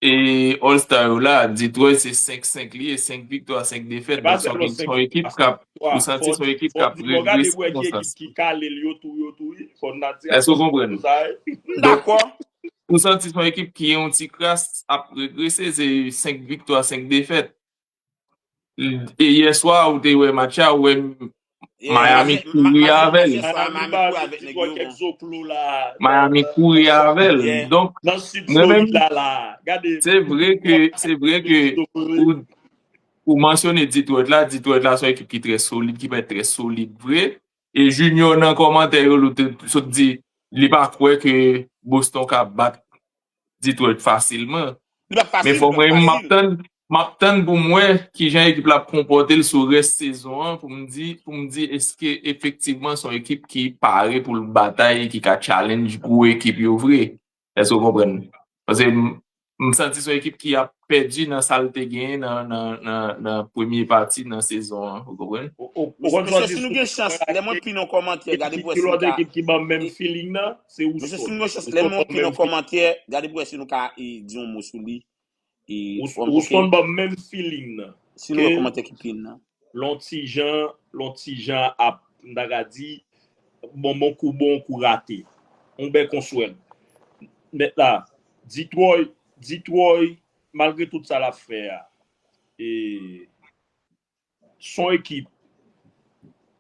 e All Star yo la, Detroit se senk senk li ye, senk viktwa, senk defèt. Donk, se yon ekip k ap, ou santi se yon ekip k ap regrese konsa. Èske w konprann? Dakò. Ou santi se yon ekip ki yon ti kras ap regrese, se senk viktwa, senk defèt. E yè swa, ou te wè match la, ou wè Miami kouri avè l. Miami kouri avè l. Donk, mwen menm, se vre ke, se vre ke ou, ou mansyone Detroit la, Detroit la se yon ekip ki trè solid, ki parèt trè solid vre. E Junior nan kòmantè yo, li te sot di, li pa kwè ke Boston ka bat Detroit fasilman. Men fò mwen, m ap tann, m ap tann pou m wè kijan ekip la ap konpòte l sou rès sezon an, pou m di, pou m di èske efektivman se yon ekip ki pare pou l batay, ki ka challenge gwo ekip yo vre. Èske w konprann? Paske m, m santi se yon ekip ki ap pèdi nan sa l te genyen nan, nan, nan, nan premye pati nan sezon an, ou konprann? Mesye, si nou gen chans, lè mwen pin yon kòmantè, gade pou wè si nou ka. Ki lòt ekip ki ban m menm feeling nan? Se Houston. Mesye, si nou gen chans, lè mwen pin yon kòmantè, gade pou wè si nou ka, e, di yon mo sou li. E, Houston ban m menm feeling nan. Si nou gen kòmantè ki pin nan. Lè yon ti jan, lè yon ti jan ap, m ta ka di, bon, bon kou bon, kou rate. On bèk on swèl. Mèt la, Detroit, Detroit, malgre tout sa l ap fè a, e, se yon ekip,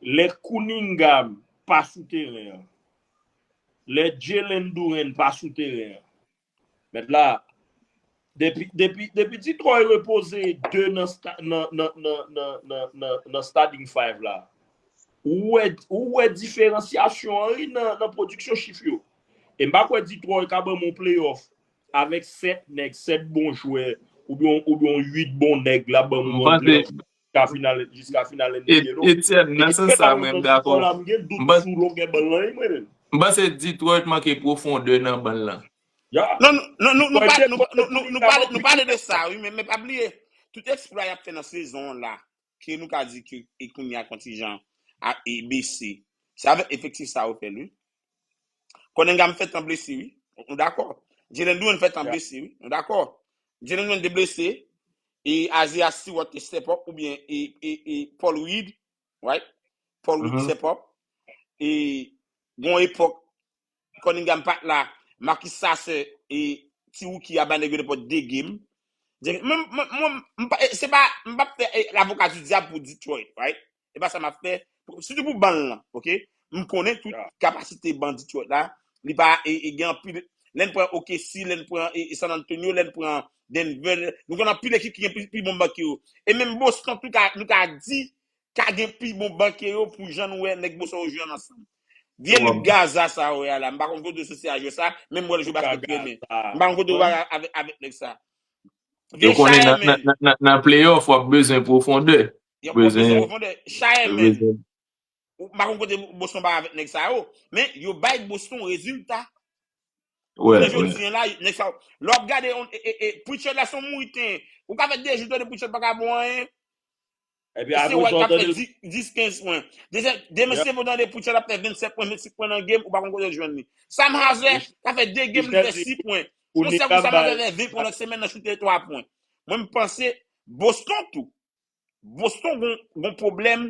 lè Cunningham pa sou teren an, lè Jalen Duren pa sou teren an, mèt la, depi, depi, depi Detroit repoze de nan, nan, nan starting five la, ou wè, ou wè diferansyasyon an, wi, nan, nan pwodiksyon chif yo. E m pa kwè Detroit ka ban m yon playoff avèk sèt nèg, sèt bon jwè, oubyen, oubyen yon uit bon nèg, l ap ban m yon playoff jiska final, jiska final N B A, non. Etienne, nan sans sa, mwen m dakò. M gen dout sou longè ban lan, wi, mwen menm. M panse Detroit manke pwofondè nan ban lan. Non, non, non, nou, nou pale, nou, nou, nou, nou pale, nou pale de sa, wi, men, men pa bliye, tout eksplwa y ap fè nan sezon an la, ke nou ka di ke e kounye a kontijan a e bese. Se avèk efektif sa yo fè l, wi. Cunningham fè tan blese, wi. Nou dakò. Jalen Duren fè tan blese, wi. Nou dakò. Jalen Duren te blese. E Isaiah Stewart te step up, oubyen e, e, e Paul Reed, right? Paul Reed step up. E gon epòk Cunningham pa t la, Marcus Sasser e ti rookie a bay nèg yo nenpòt de game. Mwen, mwen, mwen, m pa, se pa, m p ap fè, e, lavoka di dyab pou Detroit, right? E pa sa m ap fè. Sitou pou ban lan, oke? M konnen tout kapasite ban Detroit la. Li pa, e, e gen anpil. Lè n pran O K C, lè n pran, e, e San Antonio, lè n pran Denver. Nou gen anpil ekip ki gen pi, pi bon ban ke yo. E menm Boston tou ka, nou ka di, ka gen pi bon ban ke yo pou jan nou wè nèg Boston yo jwe ansanm. Vye Luka Garza sa yo wè a la, m pa konn kote yo soti a jwe sa, men m wè l jwe baskèt trè byen. M pa konn kote yo wè avèk, avèk nèg sa. Yo konnen nan, nan, nan, nan playoff, w ap bezwen pwofondè. Yo bezwen pwofondè. Chaya menm. Ou pa konn kote Boston bay avèk nèg sa yo, men yo bay Boston rezilta. Jounen jodi a la, nèg sa yo, lè w ap gade, e, e, e, Pritchard la se yon mouri ten. Ou ka fè de jou tande Pritchard pa ka bon anyen. Se White k ap fè dis, kenz pwen. Demen se pou tande Pritchard ap fè vennsèt pwen, vennsenk pwen nan game, ou pa konn kote l jwenn li. Sam Hauser ka fè de game, li fè sis pwen. Yon sèl kou Sam Hauser fè ven pwen, lòt semèn nan choute twa pwen. Mwen, m panse Boston tou. Boston gon, gon pwoblèm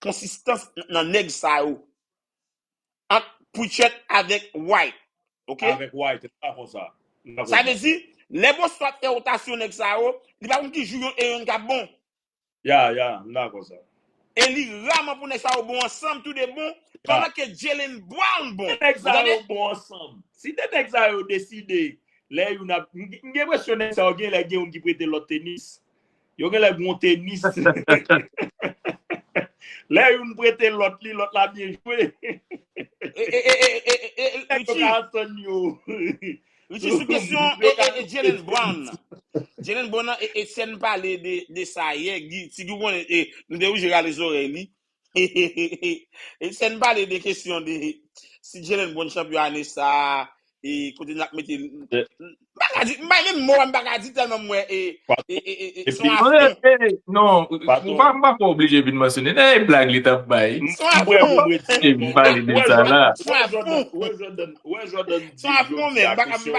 konsistans nan nèg sa yo. Ant Pritchard avèk White. Ok? Avèk White, m pa konsa. M pa konsa. Sa vle di, lè Boston ap fè wotasyon nèg sa yo, li pa konn ki jou yon e youn k ap bon. Ya, ya, m dakò sa. E li raman pou nèg sa yo bon ansanm, tou de bon, pandan ke Jaylen Brown bon. Nèg sa yo bon ansanm. Si de nèg sa yo deside, lè youn ap, m m gen enpresyon nèg sa yo gen lè gen youn ki prete lòt tenis. Yo gen lè gen yon tenis. Lè youn prete lòt li, lòt la byen jwe. E, e, e, e, e, e, e, Nèg yo Richie, ka antann yo. Richie, sou kesyon e, e, e Jaylen Brown nan. Jaylen Brown nan, e, e sèn pale de, de sa yè, Guy, si Guy konnen, e, nou te oblije rale zòrèy li. E sèn pale de kesyon de si Jaylen Brown chanpyon ane sa, e kote n ap mete l. M pa ka di, m pa menm mo, m pa ka di tèlman m wè, e, e, e, e, e, son afwon. Eh, non, m pa, m pa fè oblije vin mansyone. Eh, blag li t ap bay. M wè, m wè, m pale de sa la. Wè Jordan, wè Jordan, wè Jordan di Jodi a kesyon,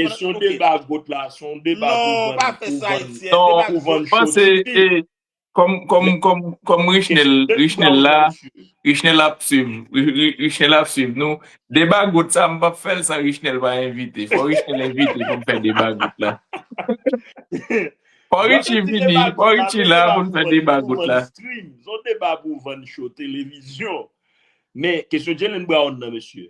kesyon deba goat la, se yon deba pou vann, pou vann, pou vann chote. Kòm, kòm, kòm, kòm Richnel, Richnel la, Richnel ap swiv, Ri- Ri- Richnel ap swiv nou. Deba goat sa, m p ap fè l san Richnel pa envite. Fò Richnel envite pou n fè deba goat la. Fò Richie vini, fò Richie la pou n fè deba goat la. Se yon deba pou vann show televizyon. Men, kesyon Jaylen Brown nan, mesye.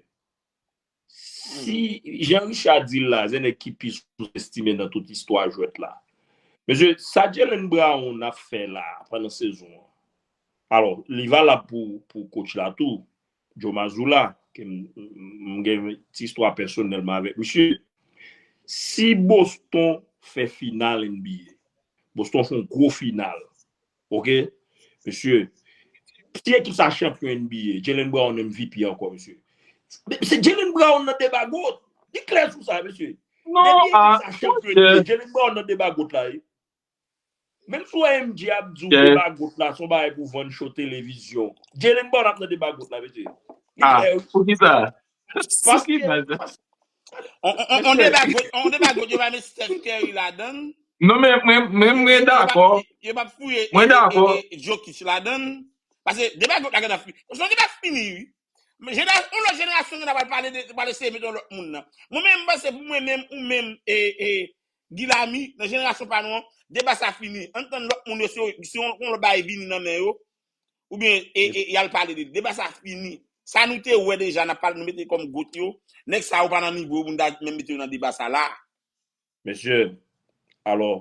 Si Jean Richard di l la, se nèg ki pi souzestime nan tout istwa jwèt la. Mesye, sa Jaylen Brown ap fè la pandan sezon an. Alò, li valab pou, pou coach la tou, Joe Mazzulla, ke m, m, m gen ti istwa pèsonèlman avèk misye. Si Boston fè final N B A, Boston fè yon gwo final, ok? Mesye, si ekip sa chanpyon N B A, Jaylen Brown M V P ankò, mesye. Se Jaylen Brown nan deba goat. Li klè sou sa, mesye. Non, depi ekip sa chanpyon N B A, Jaylen Brown nan deba goat la, wi. Menm si w wè M J ap di w deba goat la, se yon bagay pou vann show televizyon. Jaylen Brown ap nan deba goat la, mesye. Li klè, wi. Poukisa? Sou ki baz? On, on, on, on deba goat, on deba goat, yo pa met Steph Curry ladan l. Non, men, men, men mwen dakò. Yo p ap fouye, mwen dakò, e, e, Jokic ladan l. Paske deba goat la gentan fini. Se yon deba fini, wi. Men jenera-, yon lòt jenerasyon gentan pral pale de, pral eseye mete yon lòt moun nan. Mwen menm, m panse pou mwen menm, ou menm, e, e, Guilamy, nan jenerasyon pa nou an, deba sa fini. Ann tann lòt moun yo, si yo, si yon, yon lòt bagay vini nan men yo, oubyen, e, e, y al pale de li. Deba sa fini. Sa nou te wè deja, n ap pale, nou mete kòm goat yo, nèg sa yo pa nan nivo yo pou n ta menm mete yo nan deba sa la. Mesye, alò,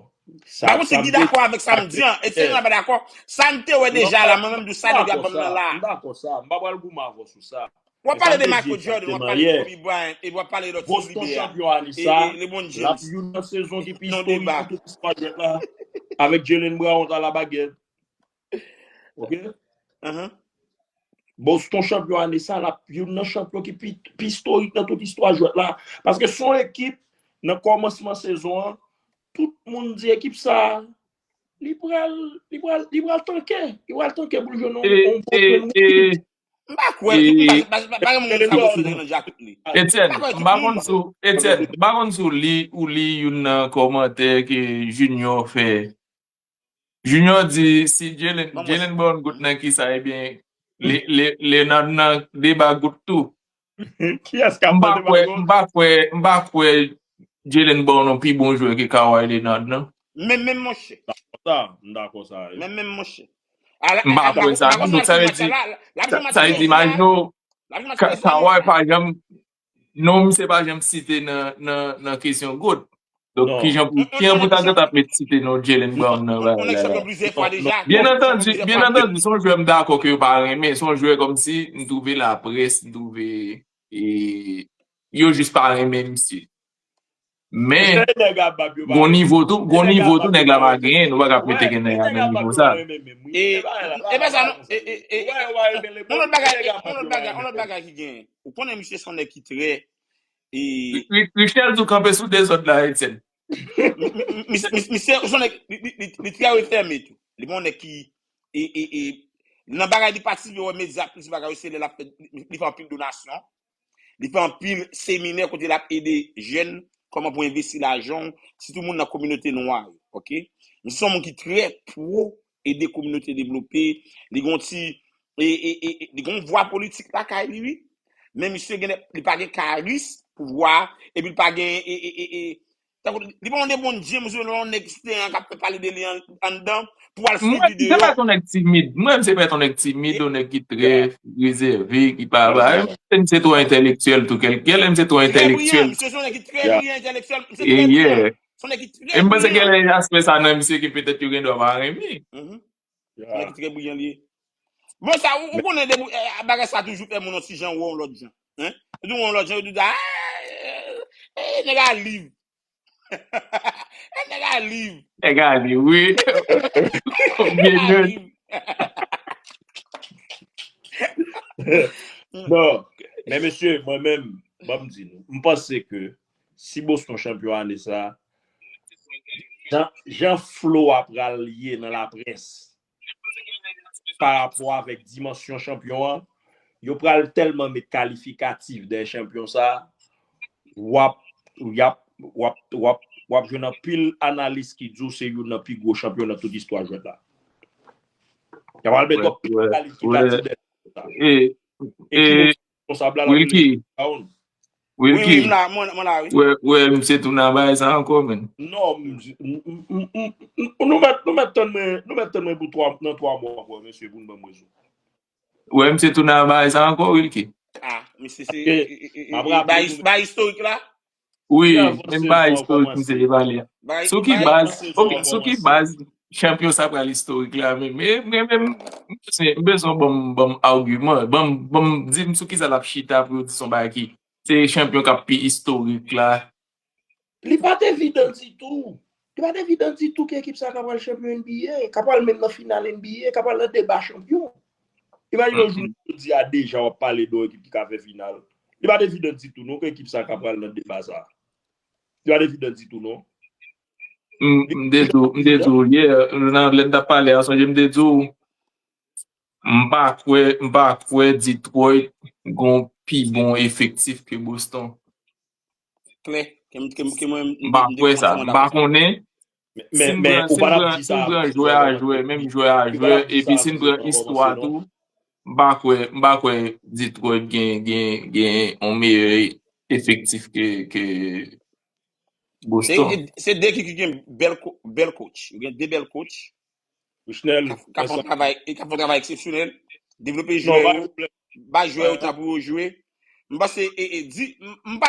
sa, pa konn si Guy dakò avèk sa m di an, e si Guy pa dakò, sa n te wè deja la, mwen menm, di sa nèg yo ap ban m nan la. M dakò sa, m pa pral goumen avè w sou sa. W ap pale de Michael Jordan, w ap pale de Kobe Bryant, e w ap pale de lòt Boston chanpyon ane sa, l ap youn nan sezon ki pi istorik nan tout istwa jwèt la, avèk Jaylen Brown a la bagèt. Ok? Boston chanpyon ane sa, l ap youn nan chanpyon ki pi, pi istorik nan tout istwa jwèt la. Paske se yon ekip, nan kòmansman sezon an, tout moun di ekip sa, li pral, li pral, li pral tanke. Li pral tanke pou l jwenn yon, yon bon trènè. M pa kwè, m pa, pa, pa gen moun ki sa konsidere nan dja tout li. Etienne, m pa konn si w, Etienne, m pa konn si w li, ou li youn nan kòmantè ke Junior fè. Junior di, si Jaylen, Jaylen Brown goat nan kisa, ebyen, Le, Le, Leonard nan deba goat tou. Kiyès k ap pale bagay? M pa kwè, m pa kwè, m pa kwè Jaylen Brown yon pi bon jwè ke Kawhi Leonard, non. Men, men, monchè. M dakò sa, m dakò sa, wi. Men, men, monchè. M pa kwè sa, non. Donk, sa vle di, sa, sa vle di, imajine w, Kawhi pa janm, non, misye pa janm site nan, nan, nan kesyon goat. Donk, kijan pou, kijan pou ta gentan ap met site non Jaylen Brown nan bagay la? Byen antandi, byen antandi, se yon jwè m dakò ke yo pa renmen, se yon jwè kòmsi m twouve laprès, m twouve, e, yo jis pa renmen misye. Men, gon nivo tou, gon nivo tou, nèg la pa genyen, nou pa ka prete gen nèg la nan nivo sa. E, e pa sa non, e, e, e, yon lòt bagay, yon lòt bagay, yon lòt bagay ki genyen. Ou konnen misye se yon nèg ki trè, e, Ri-, Ri-, Richnel tou kanpe sou dezòd la, Etienne. Mi-, mi-, mi-, misye, misye se yon nèg, li, li, li, li trè refèmen tou. Li pa yon nèg ki, e, e, e, nan bagay li patisipe, wè medya plis bagay yo, se lè l ap fè, li, li fè anpil donasyon. Li fè anpil seminè kote l ap ede jèn kòman pou envesti lajan w, sitou moun nan kominote nwa yo, ok? Misye se yon moun ki trè pwo ede kominote devlope, li gon ti, e, e, e, e, li gon vwa politik lakay li, wi. Men misye gen, li pa gen karis, pouvwa, epi l pa gen, e, e, e, e, tankou, li pa yon LeBron James, ou yon nèg ki te an, k ap fè pale de li an, anndan, pou al suiv li deyò. Mwen, se pa yon nèg timid. Mwen, se pa yon nèg timid, yon nèg ki trè rezève, ki pa ba. Mwen, se twò entèlektyèl tou, kèlkèl, mwen, se twò entèlektyèl. Misye se yon nèg ki trè briyan entèlektyèl, misye trè briyan. Se yon nèg ki trè briyan. E m panse ke lè aspè sa nan misye ke petèt yo gen dwa pa renmen. Se yon nèg ki trè briyan li ye. Bon, sa, ou, ou konnen de, eh, bagay sa toujou fè moun yon ti jan wè yon lòt jan. Hein? Toujou wè yon lòt jan, yo toujou di, ah, eh, eh, nèg a liv. Eh, nèg a liv. Nèg a liv, wi. Nèg a liv. Non, men mesye, mwen menm, ban m di nou, m panse ke si Boston chanpyon ane sa, jan, jan flow a pral ye nan laprès pa rapò avèk dimansyon chanpyon an, yo pral tèlman met kalifikatif dèyè chanpyon sa, w ap, y ap, w ap, w ap, w ap jwenn anpil analis ki di w se youn nan pi gwo chanpyon nan tout istwa jwèt la. Y ap al met twòp kalifikatif dèyè chanpyon sa. E, e, Wilky, Wilky, wi, wi, m la, mwen, mwen la, wi. Wè, wè, misye tou nan bagay sa ankò, men. Non, m, m, m, m, m, nou mèt, nou mèt tann mwen, nou mèt tann mwen pou twa, nan twa mwa ankò, mesye, pou n ban m rezon. Wè, misye tou nan bagay sa ankò, Wilky. Ah, misye se, e, e, e, e, bagay, bagay istorik la. Wi, men bagay istorik misye te pale a. Sou ki baz, ok, sou ki baz chanpyon sa pral istorik la menm? E, men, men, m bezwen, m bezwen ban m, ban m agiman, ban m, ban m, di m sou ki sa l ap chita pou yo di se yon bagay ki se chanpyon k ap pi istorik la. Li pa t evidan ditou. Li pa t evidan ditou ke ekip sa ka pral chanpyon N B A, ka pral menm nan final N B A, ka pral nan deba chanpyon. Imajine yon jounen jodi a deja w ap pale de yon ekip ki ka fè final. Li pa t evidan ditou non ke ekip sa ka pral nan deba sa. Li pa t evidan ditou non. M, m te di w, m te di w, yeah, nan lè n t ap pale a, sonje m te di w, m pa kwè, m pa kwè Detroit gon pi bon efektif ke Boston. Klè. Ke m, ke m, ke mwen, m, m pa kwè sa. M pa konnen. Si n pran, si n pran, si n pran jwè a jwè, menm jwè a jwè, epi si n pran istwa tou, m pa kwè, m pa kwè Detroit gen, gen, gen yon meyè efektif ke, ke Boston. Se, se de ekip ki gen bèl, bèl coach. Yo gen de bèl coach. K ap, k ap fè yon travay, k ap fè yon travay eksepsyonèl. Devlope jwè yo, bay jwè yo tan pou yo jwe. M panse, e, e, di, m, m pa,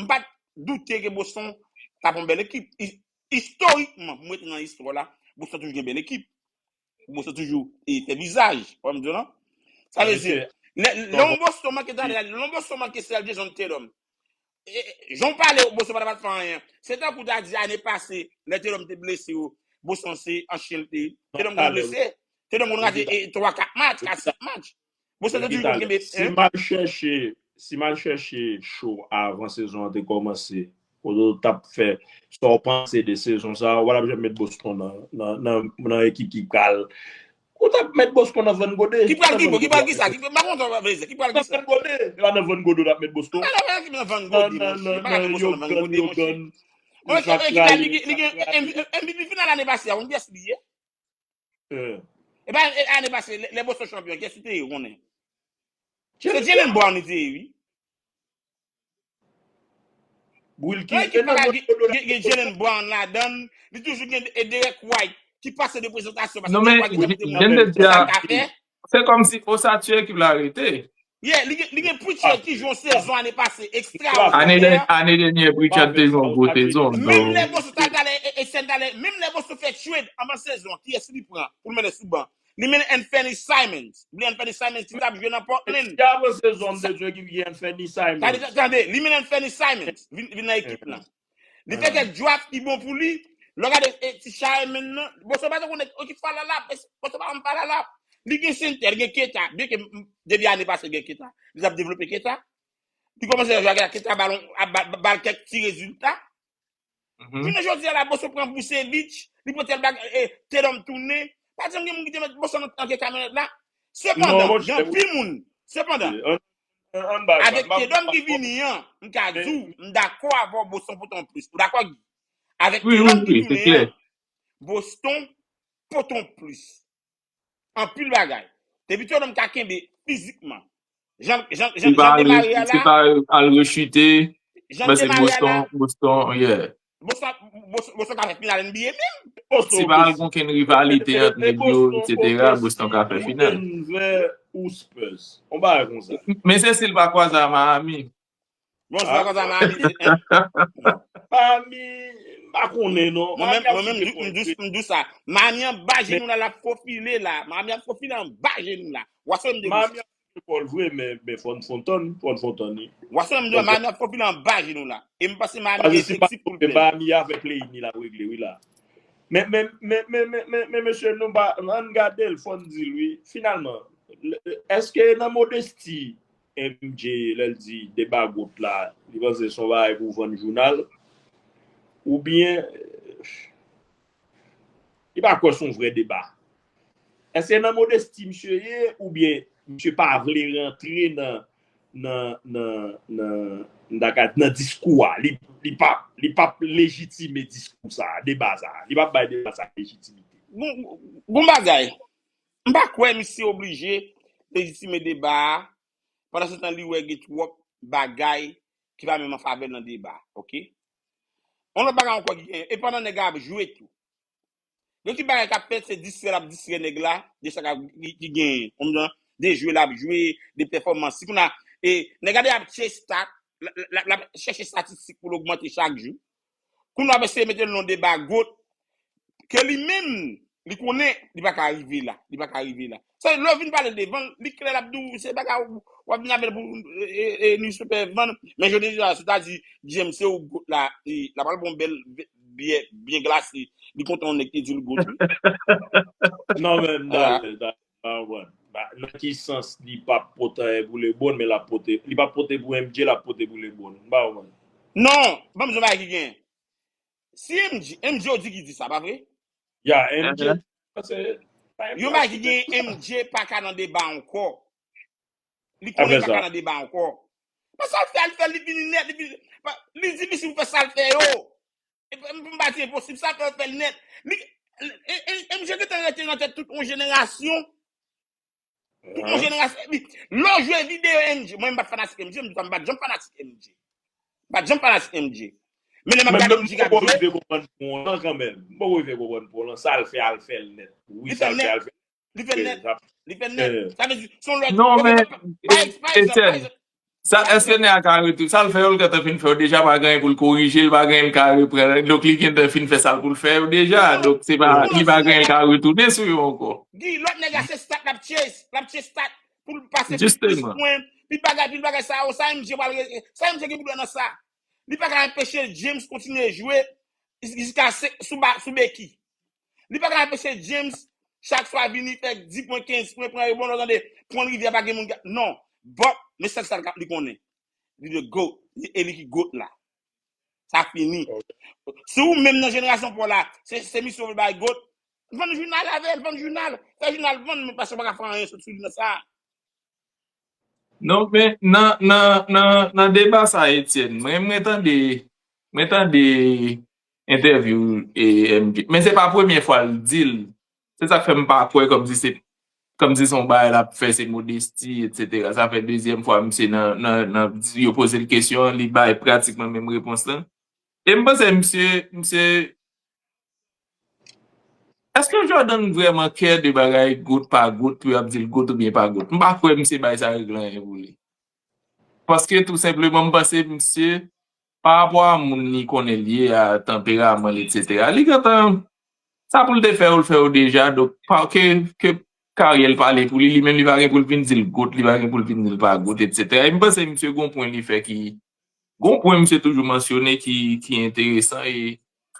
m pa doute ke Boston t ap yon bèl ekip. I-, istorikman, pou mwen te nan istwa la, Boston toujou gen bèl ekip. Boston toujou, e, fè vizaj. Ou wè m di w lan? Sa vle di, lè, lè yon Boston manke tande, lè yon Boston manke sèl Jayson Tatum. E, e, jan w pale, Boston pa t ap fè anyen. Se tankou w ta di ane pase, lè Tatum te blese yo, Boston se an chen l te ye. Tatum konn blese. Tatum konn rate, e, twa, kat match, kat, senk match. Boston te toujou konn kenbe, si m al chèche, si m al chèche show avan sezon an te kòmanse, kote w t ap fè sa w panse de sezon sa, w pa t ap janm met Boston nan, nan, nan, nan ekip ki pral Ou t ap met Boston nan vann gode. Ki pral ki bon? Ki pral ki sa? Ki, m pa konn sa w ap vle di. Ki pral ki sa? Nan vann gode. E pa nan vann gode w t ap met Boston. Ala, ala ki nan vann gode, monchè. Pa ka met Boston nan vann gode, monchè. Monchè, ekip la, li gen, li gen M V P final ane pase a, ou konn kiyès li ye? E pa, e, ane pase, lè, lè Boston chanpyon, kiyès li te ye, ou konnen? Se Jaylen Brown li te ye, wi. Wilky, ekip la gen, gen, gen Jaylen Brown ladan l, li toujou gen, e, Derrick White ki pase de prezantasyon, paske Derrick White gen te pran sa l ka fè. Se kòmsi osatye ekip la rete. Yeah, li gen, li gen Pritchard ki jwe yon sezon ane pase ekstraòdinè. Ane dènyè, Pritchard te jwe yon gwo sezon. Menm lè Boston talè, e, e, sèn talè, menm lè Boston fè trade anvan sezon, kiyès li pran pou l mennen sou ban? Li mennen Anfernee Simons. Li Anfernee Simons ki t ap jwe nan Portland. Depi avan sezon, m te di w ekip ki gen Anfernee Simons. Tande, tande, li mennen Anfernee Simons vin, vin nan ekip lan. Li fè kèk draft ki bon pou li. Lè w gade, e, ti Sharman nan, Boston pa t konn ekip falala, Boston pa konn falala. Li gen sentè, li gen Keta. Byenke, m, depi ane pase, li gen Keta. Li t ap devlope Keta. Li kòmanse jwe ak Keta, balon, a, ba, ba, ba l kèk ti rezilta. Jounen jodi a la, Boston pran Vucevic, li pran tèl bagay, e, Tatum tounen. Pa t janm gen moun ki te met Boston nan, nan kamyonèt la. Sepandan, gen anpil moun. Sepandan, avèk Tatum ki vini an, m ka di w, m dakò avè w, Boston pote yon plis. Ou dakò, Guy? Avèk Tatum ki tounen an, Boston pote yon plis. Anpil bagay. Depi Tatum ka kenbe fizikman. Jan, jan, jan, jan demare a la. Li pa al rechite. Jan l te mare a la, Boston, Boston, yeah. Boston, Boston, Boston ka fè final N B A menm. Si pa gen okenn rivalite ant nèg yo, et cetera, Boston ka fè final. Denver ou Spurs. On bagay konsa. Men se si l pa kwaze a Miami. Bon, se pa konsa Miami. Miami, m pa konnen non. Mwen menm, mwen menm, m di sa. Miami anba jenou la, l ap fofile la. Miami ap fofile anba jenou la. Ou a sou m de Miami ap fè fòl vre, men, men fòn fontan, fòn fontan ni. Ou a sou m de Miami ap fofile anba jenou la. E m panse Miami efektif pou l pèdi. Miami avè play-in li la regle, wi la. Men, men, men, men, men, men, men, mesye, nou pa, ann gade l, fò n di l, wi. Finalman, èske nan modesti M J lè l di deba GOAT la, li panse se yon bagay pou vann jounal, oubyen li pa kwè se yon vrè deba? Èske nan modesti misye ye, oubyen misye pa vle rantre nan, nan, nan, nan, nan, nan diskou a? Li, li p ap, li p ap lejitime diskou sa, deba sa. Li p ap bay deba sa lejitimite. Gon, gon bagay. M pa kwè misye oblije lejitime deba a. Pandan se tan, li wè gen twòp bagay ki pa menm an favè l nan deba, oke? Yon lòt bagay ankò ki gen, e pandan nèg la ap jwe tou. Gen ki bagay k ap fèt, se distrè l ap distrè nèg la de sa k ap, ki, ki genyen. Kòm jan, de jwe l ap jwe, de pèfòmans. Si kounye a, e, nèg la deja ap chase stat, l, l, l, l ap chèche estatistik pou l ogmante chak jou. Kounye a ap eseye mete l nan deba GOAT, ke li menm, li konnen li pa ka rive la, li pa ka rive la. Sa, lè w vin pale devan l, li klè, l ap di w, se bagay w, w ap vin avè l pou, e, e, e, newspaper vann, men jodi a, sètadi, James, se ou GOAT la, e, l ap al pran yon bèl byè byen glase, li kontan yon nèg te di l GOAT, wi. Non, men, m pa konprann. Ba, nan ki sans li p ap pote anyen pou LeBron, men l ap pote, li p ap pote pou M J, l ap pote pou LeBron. M pa konprann. Non, ban m di w yon bagay ki gen. Si M J, M J ou di ki di sa, pa vre? Ya, M J, se pa yon bagay ki gen, M J pa ka nan deba ankò. Li konnen li pa ka nan deba ankò. Paske sa l fè, l fè, li vini nèt, li vini, pa, li difisil pou fè sa l fè yo. E, m, m pa di enposib, sa l fè, l fè l nèt. Li, e, e, M J gentan rete nan tèt tout yon jenerasyon. Tout yon jenerasyon. Epi, lè w jwe videyo M J, mwen, m pa t fanatik M J, m di w sa, m pa t janm fanatik M J. M pa t janm fanatik M J. Men lè m ap gade M J k ap jwe. M poko rive konprann pon lan kanmenm. M poko rive konprann pon lan. Sa l fè a, l fè l nèt. Wi, sa l fè a, l fè l nèt. Li fè l nèt. Li fè l nèt. Sa vle di, se yon lòt. Non, men, pa egzanp, pa egzanp. Sa, èske nèg la ka retou-, sa l fè yo, l gentan fin fè yo deja, pa gen anyen pou l korije, l pa gen anyen l ka reprann. Donk, li gentan fin fè sa l pou l fè yo deja. Donk, se pa, li pa gen anyen l ka retounen sou yo ankò. Guy, lòt nèg la se stat l ap chase, l ap chase stat pou l pase plis, plis pwen, pil bagay, pil bagay sa yo, sa M J pral re-, sa M J gen pou l wè nan sa. Li pa ka anpeche James kontinye jwe jiska se-, sou ba-, sou beki. Li pa ka anpeche James chak swa vini fè dis pwen, kenz pwen, pran rebon, lè w tande pran rivyè pa gen moun ka, non. But, men sèl sa l ka, li konnen. Li the GOAT. Li, e li ki GOAT la. Sa fini. Si w menm nan jenerasyon pa w la, se, se misye w vle bay GOAT, vann jounal avè l, vann jounal. Fè jounal vann, men paske w pa ka fè anyen sot sou li nan sa. Non, men nan, nan, nan, nan deba sa, Etienne, mwen, mwen tande, mwen tande entèvyou e M J. Men se pa premye fwa l di l. Se sa k fè m pa kwè kòmsi se, kòmsi se yon bagay l ap fè, se modesti, et cetera. Sa fè dezyèm fwa misye nan, nan, nan, yo poze l kesyon an, li bay pratikman menm repons lan. E m panse misye, misye, èske Jordan vrèman care de bagay GOAT pa GOAT pou y ap di l GOAT oubyen pa GOAT? M pa kwè misye bay sa regle anyen pou li. Paske tou senpleman, m panse misye, pa rapò a moun li konnen l ye, a tanperaman l, et cetera, li gentan, sa pou l te fè yo, l fè yo deja, donk, pa, ke, ke karyè l pale pou li, li menm li pa gen pou l vin di l GOAT, li pa gen pou l vin di l pa GOAT, et cetera. E m panse misye gon pwen li fè ki, gon pwen misye toujou mansyone ki, ki enteresan, e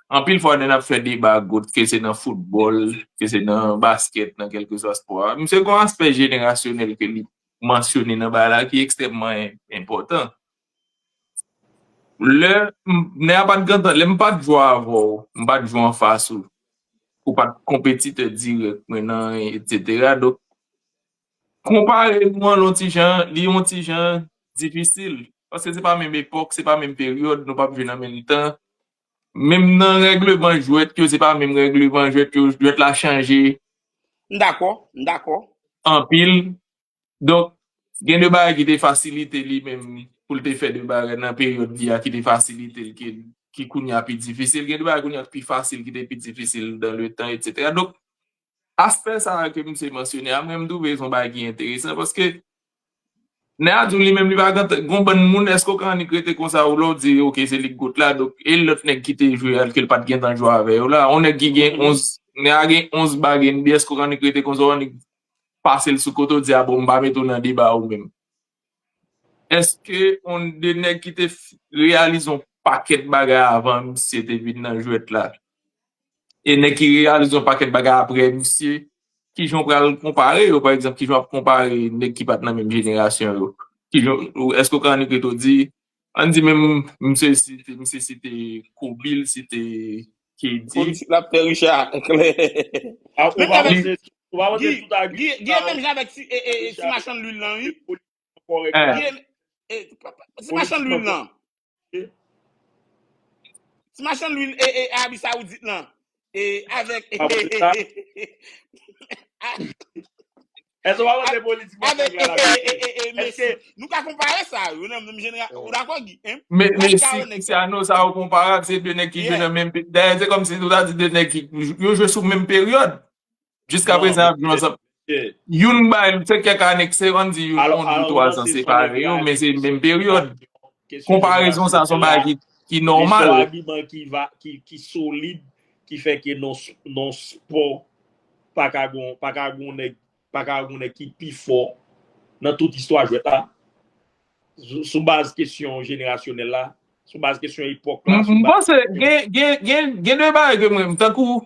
anpil fwa, lè n ap fè deba GOAT, ke se nan foutbòl, ke se nan baskèt, nan kèlkeswa spò a, misye gon aspè jenerasyonèl ke li mansyone nan bagay la ki ekstrèmman en-, enpòtan. Lè m, nèg a pa t gentan, lè m pa t jwe avè w, m pa t jwe anfas ou, ou pa t konpetitè dirèk mwen nan, et cetera. Donk, konpare nou an yon ti jan, li yon ti jan difisil. Paske se pa menm epòk, se pa menm peryòd, nou p ap jwe nan menm tan. Menm nan règleman jwèt yo, se pa menm règleman jwèt yo, jwèt la chanje. M dakò, m dakò. Anpil. Donk, gen de bagay ki te fasilite li menm pou l te fè de bagay nan peryòd li a ki te fasilite l, ki, ki kounye a pi difisil. Gen de bagay kounye a ki pi fasil, ki te pi difisil dans le temps, et cetera. Donk, aspè sa a ke misye mansyone a, mwen, m twouve se yon bagay ki enteresan, paske nèg la di w li menm li pa gen, gon bann moun, èske w ka annik rete konsa ou lè w di, oke, se li k goat la, donk, e lòt nèg ki te jwe a, ke l pa t gentan jwe avè yo la, yon nèg ki gen onz, nèg la gen onz bag N B A, èske w ka annik rete konsa, w annik pase l sou kote, w di, a bon, m pa mete w nan deba ou menm. Èske yon de nèg ki te f-, reyalize yon pakèt bagay avan misye te vin nan jwèt la, e nèg ki reyalize yon pakèt bagay apre misye, kijan w pral konpare yo, pa egzanp, kijan w ap konpare nèg ki pa t nan menm jenerasyon yo? Kijan, ou, èske w ka annik rete w di, ann di menm, misye site, misye site Kobe, l site K D. Politik l ap fè Richard, klè. Ah, ou pa panse, ou pa panse tout a Guy, Guy, Guy menm jan avèk ti, e, e, e, ti machann lwil lan, wi. Kòrèk. Guy, e, ti machann lwil lan. Ti machann lwil, e, e, Arabi Saoudit lan. E, avèk, Èske w pa panse politik avèk, e, e, e, e, e, Messi. Nou ka konpare sa, yo nan menm jenerasyon. Ou dakò, Guy? Hein? Men, Messi, Cristiano, sa yo konpare ak se de nèg ki jwe nan menm pe-, dayè, se kòmsi nou ta di de nèg ki, yo jwe sou menm peryòd. Jiska prezan, y ap jwe ansanm. Youn bay, se kèk ane, se, ann di, youn, yon, de, twa zan separe yo, men se menm peryòd. Konparezon sa, se yon bagay ki, ki nòmal. Li se yon agiman ki va, ki, ki solid, ki fè ke nan, nan spò, pa ka gon, pa ka gon nèg, pa ka gon nèg ki pi fò nan tout istwa jwèt la. Sou, sou baz kesyon jenerasyonèl la, sou baz kesyon epòk la, sou baz. M panse gen, gen, gen, gen de bagay ke mwen, tankou,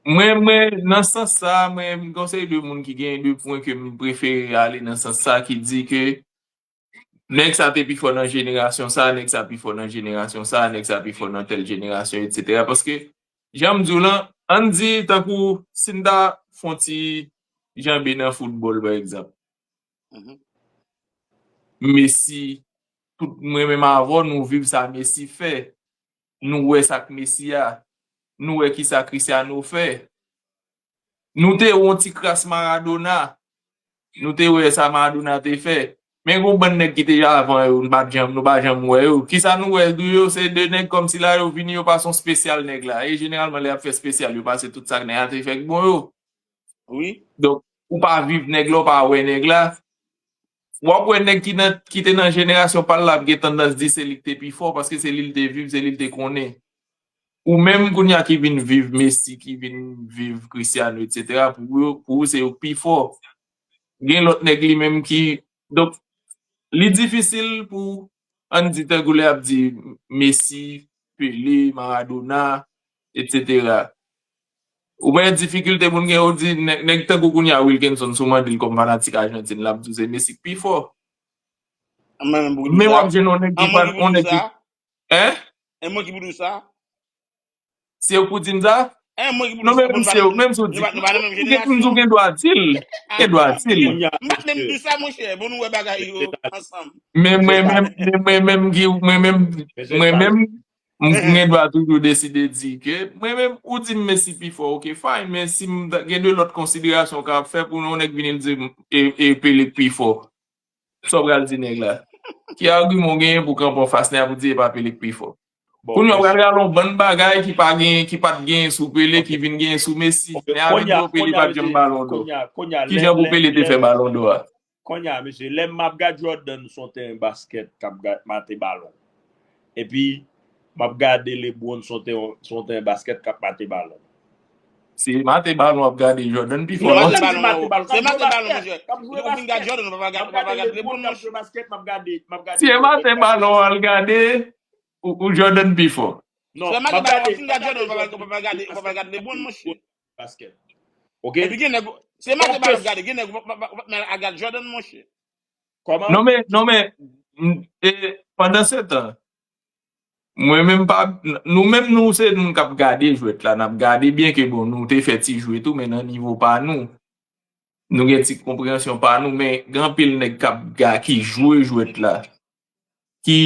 mwen, mwen, nan sans sa, mwen, m gen yon seri de moun ki gen de pwen ke m prefere ale nan sans sa, ki di ke nèg sa te pi fò nan jenerasyon sa, nèg sa pi fò nan jenerasyon sa, nèg sa pi fò nan tèl jenerasyon, et cetera. Paske, jan m di w lan, ann di, tankou, si n ta fè yon ti janbe nan foutbòl, pa egzanp. Messi, tout mwen menm avè w, nou viv sa Messi fè. Nou wè sa k Messi a. Nou wè kisa Cristiano fè. Nou te wè yon ti kras Maradona. Nou te wè sa Maradona te fè. Men gon bann nèg ki te avan yo, nou pa t janm, nou pa janm wè yo. Kisa nou wè de yo? Se de nèg kòmsi la yo vini, yo pase yon spesyal nèg la. E jeneralman, lè y ap fè spesyal, yo pase tout sa nèg la te fè k bon yo. Wi. Donk, ou pa viv nèg la, ou pa wè nèg la. W ap wè nèg ki nan, ki te nan jenerasyon pa l la ap gen tandans di se li k te pi fò, paske se li l te viv, se li l te konnen. Ou menm kounye a ki vin viv Messi, ki vin viv Cristiano, et cetera, pou yo, pou ou se yo k pi fò. Gen lòt nèg li menm ki, donk, li difisil pou, ann di, tankou lè y ap di Messi, Pele, Maradona, et cetera. Ou wè difikilte moun gen, ou di nèg, nèg tankou kounye a Wilkenson, si w mande l kòm fanatik Ajantin, l ap di w se Messi k pi fò. Men w ap jwenn yon nèg ki pa, yon nèg ki, hein? E mwen ki pou di w sa? Se ou pou di m sa? Non, men m se, menm si w di, m di w gen dwa di l. Gen dwa di l. M pa t menm di sa, monchè. Bon, nou wè bagay yo ansanm. Men mwen menm, men mwen menm, Guy, mwen menm, mwen menm, m gen dwa toujou deside di ke mwen menm, ou di m Messi pi fò, oke, fine, men si m gen de lòt konsiderasyon w ka ap fè pou yon nèg vini l di m, e, e Pele k pi fò. Sa w pral di nèg la? Ki agiman w genyen pou kanpe anfas nèg la pou di e pa Pele k pi fò? Kounye a w pral rale yon bann bagay ki pa gen, ki pa t genyen sou Pele, ki vin genyen sou Messi. Nèg la vin di w Pele pa t janm Balon dò. Kijan pou Pele te fè Balon dò a? Kounye a, mesye, lè m ap gad Jordan sou yon teren baskèt k ap ga-, mate balon. Epi, m ap gade LeBron sou yon teren, sou yon teren baskèt k ap mate balon. Si mate balon w ap gade, Jordan pi fò. Non, se mate balon, monchè. Lè w fin gad Jordan, ou pa gad, ou pa gad LeBron, monchè. Si e mate balon w al gade, ou, ou Jordan pi fò. Non, m ap gade, ou fin gad Jordan, ou pa gad, ou pa gad LeBron, monchè. Baskèt. Oke? Epi gen nèg, se mate balon w ap gade, gen nèg, ou pa, ou pa, ou pa, men al gad Jordan, monchè. Kòman? Non, men, non, men, m, e, pandan se tan, mwen menm pa, nou menm nou se moun k ap gade jwèt la, n ap gade byen ke bon, nou te fè ti jwe tou, men nan nivo pa nou. Nou gen ti konpreyansyon pa nou, men gen anpil nèg k ap ga-, ki jwe jwèt la, ki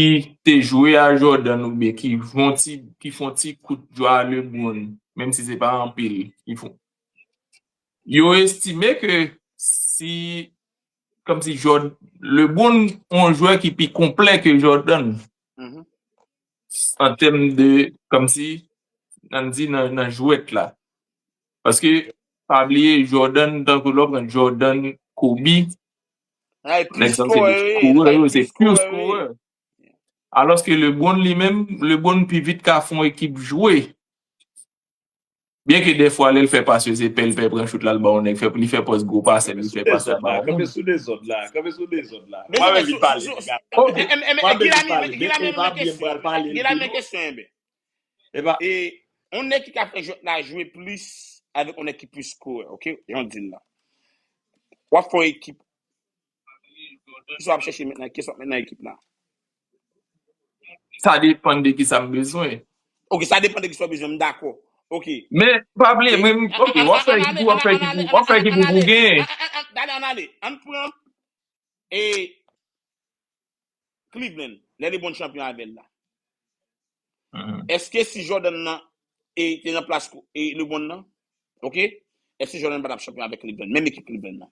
te jwe a Jordan oubyen ki fè yon ti, ki fè yon ti kout jwe a LeBron, menm si se pa anpil, ki fè. Yo estime ke si kòmsi Jordan, LeBron yon jwè ki pi konplè ke Jordan. An tèm de, kòmsi, ann di nan, nan jwèt la. Paske, pa bliye, Jordan, tankou lè w pran Jordan, Kobe, nèg sa se scoreur yo, se pure scoreur. Alòske LeBron li menm, LeBron pi vit ka fè yon ekip jwe. Byen ke dèfwa, lè l fè pas yo, se pè l pè pran chout la, l ba yon nèg, fè, li fè pòz gwo pasè, li fè pas la ba yon moun. Kanpe sou dezòd la, kanpe sou dezòd la. M ap vin pale, nèg. M ap vin pale, men e pa byen m pral pale. Gilami, men kesyon, enben. E yon nèg ki ka fè jwèt la jwe plis avèk yon nèg ki plis scoreur, oke? Jan w di l la. W ap fè yon ekip. Kisa w ap chèche mentnan? Kisa w ap met nan ekip la? Sa depann de kisa m bezwen. Ok, sa depann de kisa w bezwen, m dakò. Ok. Men, pa bliye, men, ok, w ap fè ekip ou, w ap fè ekip ou, w ap fè ekip ou pou w genyen. Dale, ann ale. Ann pran, e, Cleveland, lè LeBron chanpyon avè l la. Èske si Jordan nan, e, te nan plas, e, LeBron nan, ok? Èske Jordan pa t ap chanpyon avèk Cleveland, menm ekip Cleveland nan?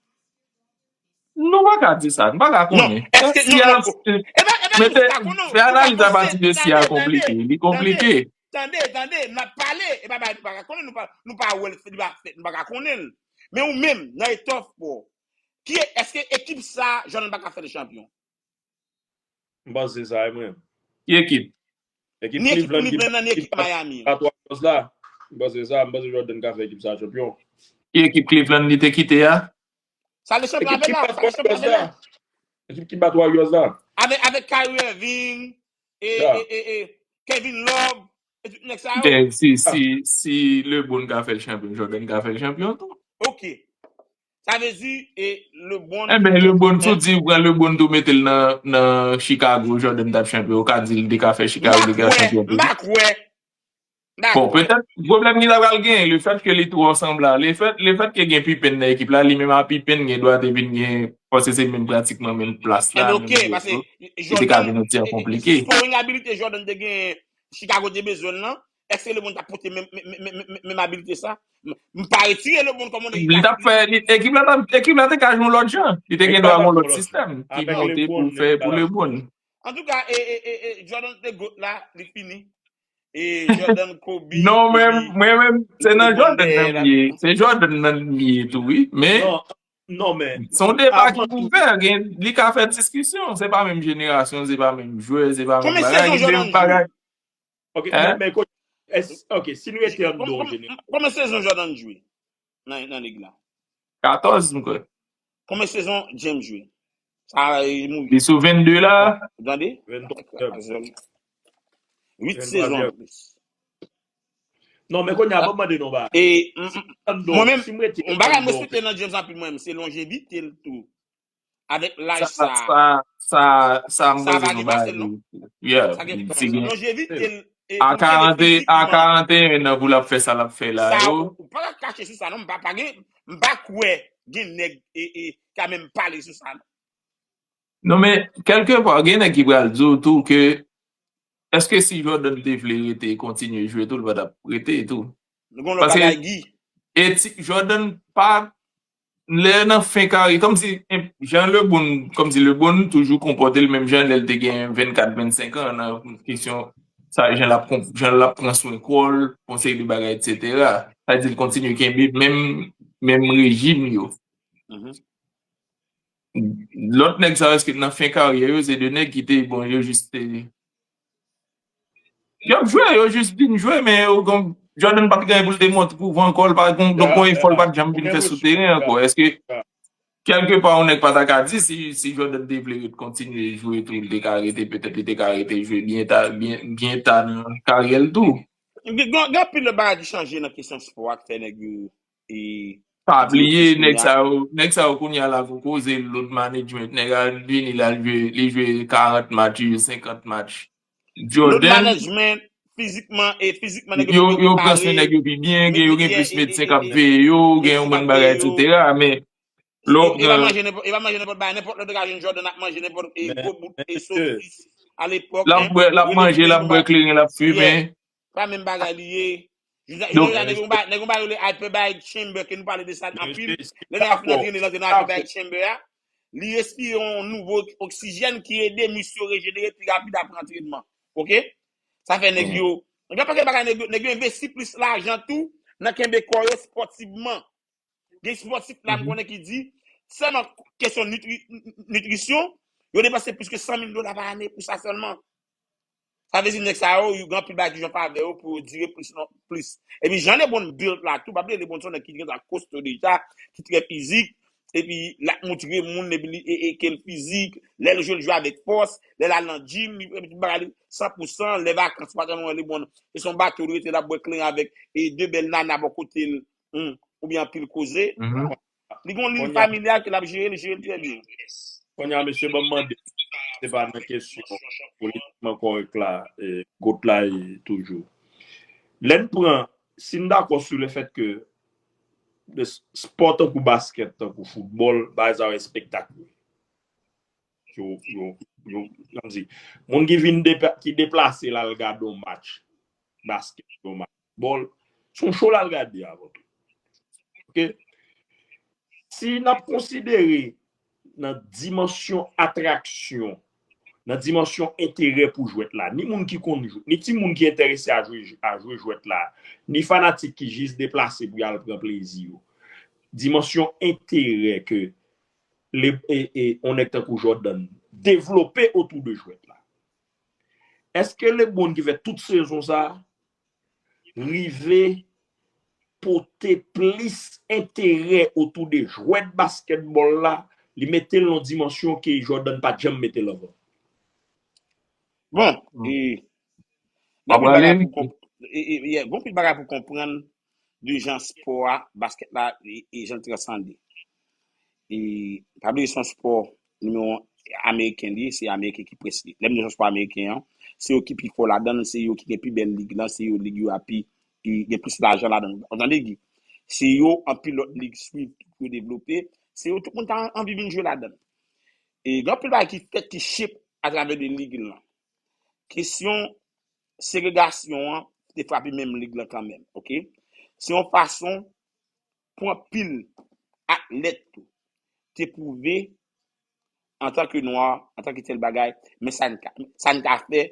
Nou pa ka di sa, nou pa ka konnen. Non, èske, non, non, e pa, e pa mete, fè analiz apati de si a konplike, li konplike. Tande, tande, n ap pale, e pa bagay nou pa ka konnen, nou pa, nou pa wè l, li pa fèt, nou pa ka konnen l. Men ou menm, nan etòf pa w, ki, èske ekip sa, Jordan pa ka fè l chanpyon? M panse sa, wi, mwen. Ki ekip? Ekip Cleveland, ni ekip Cleveland nan, ni ekip Miami. Batwa Warriors la. M panse sa, m panse Jordan ka fè ekip sa chanpyon. Ki ekip Cleveland li te kite a? Sa le chanpyon avè la, sa le chanpyon avè la. Ekip ki bat Warriors la. Avèk, avèk Kyrie Irving, e, e, e, e, Kevin Love, e tout nèg sa yo. Si, si, si LeBron ka fè l chanpyon, Jordan ka fè l chanpyon tou. Ok. Sa vle di, e, LeBron. Enben, LeBron, si w di w pran LeBron tou mete l nan, nan Chicago, Jordan t ap chanpyon, ou ka di l te ka fè Chicago, li te ka chanpyon tou. M pa kwè. Bon, petèt, pwoblèm ki ta pral genyen, lefèt ke li twò sanble a, lefèt, lefèt ke gen Pippen nan ekip la, li menm a Pippen gen dwa te vin gen, paske se menm pratikman menm plas la, menm nivo, li te ka vin yon ti jan konplike. Scoring ability Jordan te gen, Chicago te bezwen l lan, èske LeBron t ap pote menm, menm, menm, menm, menm abilite sa? M, m pa retire LeBron kòm yon nèg ki... Li t ap fè, li, ekip la t ap, ekip la te ka jwe yon lòt jan. Li te gen dwa yon lòt sistèm ki monte pou fè pou LeBron. Antouka, e, e, e, e, Jordan the GOAT la, li fini. E Jordan, Kobe, non, men, mwen menm, se nan Jordan nan m ye. Se Jordan nan m ye tou, wi. Men, non, men se yon deba ki ouvè, gen, li ka fè diskisyon. Se pa menm jenerasyon, se pa menm jwè, se pa menm bagay. Konbyen sezon Jordan jwe? Ok, men, men, ok, si nou rete anndan yon jenerasyon. Konbyen sezon Jordan jwe nan, nan lig la? Katòz, m kwè. Konbyen sezon James jwe? Sa, e, mouri. Li sou vennde la. Tande? Vennde. Uit sezon anplis. Non, men kounye a, ban m mande nou ba. E, mwen menm, yon bagay mwen swete nan James anpil, mwen, se lonjevite l tou. Avèk laj sa, sa, sa, sa, m panse nou ba li. Yeah, si gen lonjevite l, e, a karante, a karanteyen an pou l ap fè sa l ap fè la yo. Ou pa ka kache sou sa, non, m pa, pa gen, m pa kwè gen nèg, e, e, ka menm pale sou sa, non. Non, men, kèlkepa, gen nèg ki pral di w tou ke, èske si Jordan te vle rete, kontinye jwe tou, l pa t ap rete tou? Nou gon lòt bagay, Guy. Paske etik Jordan pa, lè nan fen karyè, kòmsi, jan LeBron, kòmsi LeBron toujou konpòte l menm jan lè l te gen vennkat, vennsenk an, nan kesyon sa, jan l ap konp-, jan l ap pran swen kò l, yon seri de bagay, etsetera. Sa vle di l kontinye kenbe menm, menm rejim yo. Lòt nèg sa yo, èske nan fen karyè yo, se de nèg ki te, bon, yo jis te, y ap jwe, yo jis vin jwe, men yo gon, Jordan pa t gen pou l te montre pouvwa ankò, l pa gon, donk, yon efò l pa t janm vin fè sou teren ankò. Èske, kèlkepa, yon nèg pa ta ka di si, si Jordan te vle ret kontinye jwe tou, li te ka rete, petèt li te ka rete jwe byen ta, byen, byen ta nan karyè l tou? Gen, gen, gen anpil lòt bagay ki chanje nan kesyon spò a k fè nèg yo, e, pa bliye, nèg sa yo, nèg sa yo kounye a la gon koze, load management, nèg a vini la, li jwe, li jwe karant match, li jwe senkant match. Jordan, load management, fizikman, e fizikman, nèg yo, yo pran swen nèg yo pi byen, gen, yo gen plis medsen k ap veye yo, gen yon bann bagay, etsetera. Men, lè w pran, e pa manje nenpòt, e pa manje nenpòt bagay, nenpòt lè w te ka jwenn Jordan ap manje nenpòt, e, gwo bout, e, sosis, alepòk, l ap bwè, l ap manje, l ap bwè kleren, l ap fimen. Pa menm bagay li ye. Jodi a, jodi a, nèg yo ba, nèg yo ba yo le hyperbaric chamber, ke nou pale de sa anpil. Lè nèg ap fin antrene, l antre nan hyperbaric chamber a. li respire yon nouvo oksijèn ki ede mis yo rejenere pi rapid apre antrenman. Oke? Sa fè nèg yo, gen pakèt bagay nèg yo, nèg yo envesti plis lajan tou nan kenbe kò yo spòtivman. Gen spòtif la m konnen ki di, sèlman kesyon nitri, nitrisyon, yo depanse plis ke san mil dola pa ane pou sa sèlman. Sa vle di nèg sa yo, yo gen anpil bagay ki jwenn favè yo pou yo dire plis, non, plis. Epi jan LeBron build la tou, pa bliye LeBron se yon nèg ki gentan kosto deja, ki trè fizik, epi l ap moutre moun, epi li e, e ke l fizik, lè l jwe, l jwe avèk fòs, lè l al nan gym, li, epi tout bagay li san pou san, lè vakans pa tèlman LeBron, e se yon bato l rete, l ap bwè kleren avèk e de bèl nana bò kote l, hmm, oubyen anpil koze. Li gen yon liy familyal ke l ap jere, li jere l trè byen. Kounye a, mesye, ban m mande, se pa nan kesyon politikman kòrèk la, e, GOAT la ye toujou. Lè n pran, si n dakò sou le fèt ke spò tankou baskèt, tankou foutbòl, bagay sa yo espektak yo. Yo, yo, yo, kòmsi, moun ki vin depa, ki deplase l al gade yon match baskèt, yon match foutbòl, se yon show l al gade avan tou. Oke? Si n ap konsidere nan dimansyon atraksyon, nan dimansyon enterè pou jwèt la, ni moun ki konn jwe, ni timoun ki enterese a jwe, a jwe jwèt la, ni fanatik ki jis deplase pou y al pran plezi yo. Dimansyon enterè ke le, e, e, yon nèg tankou Jordan devlope otou de jwèt la. Èske LeBron ki fè tout sezon sa a rive pote plis enterè otou de jwèt baskètbòl la, li mete l nan dimansyon ke Jordan pa t janm mete l anvan? Bon, hmm. E, gen anpil bagay pou konp, e, e, yeah, gen anpil bagay pou konprann de jan spò a, baskèt la, e, e jan l transande. E pa bliye se yon spò nimewo yen ameriken li ye, se ameriken ki prens li. Lè m di se yon spò ameriken an, se yo ki pi fò ladan l, se yo ki gen pi bèl lig lan, se yo lig yo a pi, e, gen plis lajan ladan l. Ou tande, Guy? Se yo anpil lòt lig swiv pou yo devlope, se yo tout moun ta anvi vin jwe ladan l. E gen anpil bagay ki fèt ki shape atravè de lig lan. Kesyon segregasyon an te frape menm lig lan kanmenm, oke? Se yon fason pou anpil atlèt tou te pwouve antanke nwa, antanke tèl bagay, men sa n ka, sa n ka fè,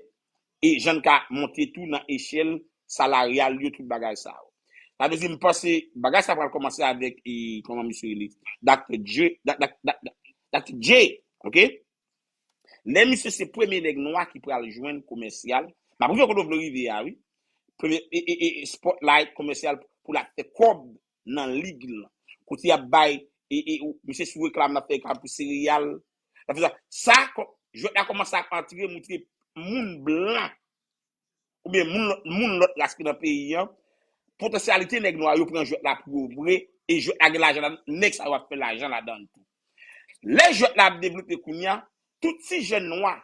e jan n ka monte tou nan echèl salaryal yo, tout bagay sa yo. Sa vle di, m panse bagay sa pral kòmanse avèk, e, kòman misye rele? Dakta Dre, Dak-, Dak-, Dak-, Dak-, Dakta Dre, oke? Lè misye se premye nèg nwa ki pral jwenn komèsyal, m ap rive kote w vle rive a, wi. Premye, e, e, e, spotlight komèsyal pou l ap fè kòb nan lig lan. Kote y ap bay, e, e, ou, misye sou reklam, l ap fè reklam pou sereyal. L ap fè sa. Sa, kò-, jwèt la kòmanse ap antre, moutre moun blan oubyen moun, moun lòt ras ki nan peyi an, potansyalite nèg nwa yo pran jwèt la pou yo vre, e jwèt la gen lajan ladan, nèg sa yo ap fè lajan ladan l tou. Lè jwèt la ap devlope kounye a, tout ti jèn nwa,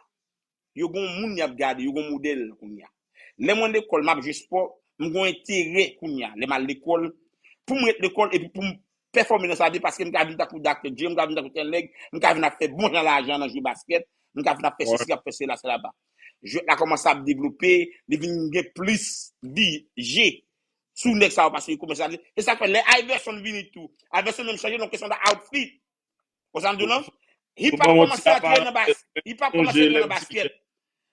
yo gon moun y ap gade, yo gon modèl kounye a. Lè mwen lekòl, m ap jwe spò, m gon enterè kounye a. Lè m al lekòl, pou m ret lekòl epi pou m pèfòme nan sa, se paske m ka vin tankou Dakta Dre, m ka vin tankou tèl nèg, m ka vin ap fè bon jan lajan nan jwe baskèt, m ka vin ap fè sesi, ap fè sela, sela pa. Jwèt la kòmanse ap devlope, li vin gen plis bije sou nèg sa yo paske yo komèsyalize. E sa k fè lè Iverson vini tou, Iverson menm chanje non kesyon de outfit. Ou sa m di w lan? Hip hop kòmanse antre nan bas-, hip hop kòmanse antre nan baskèt.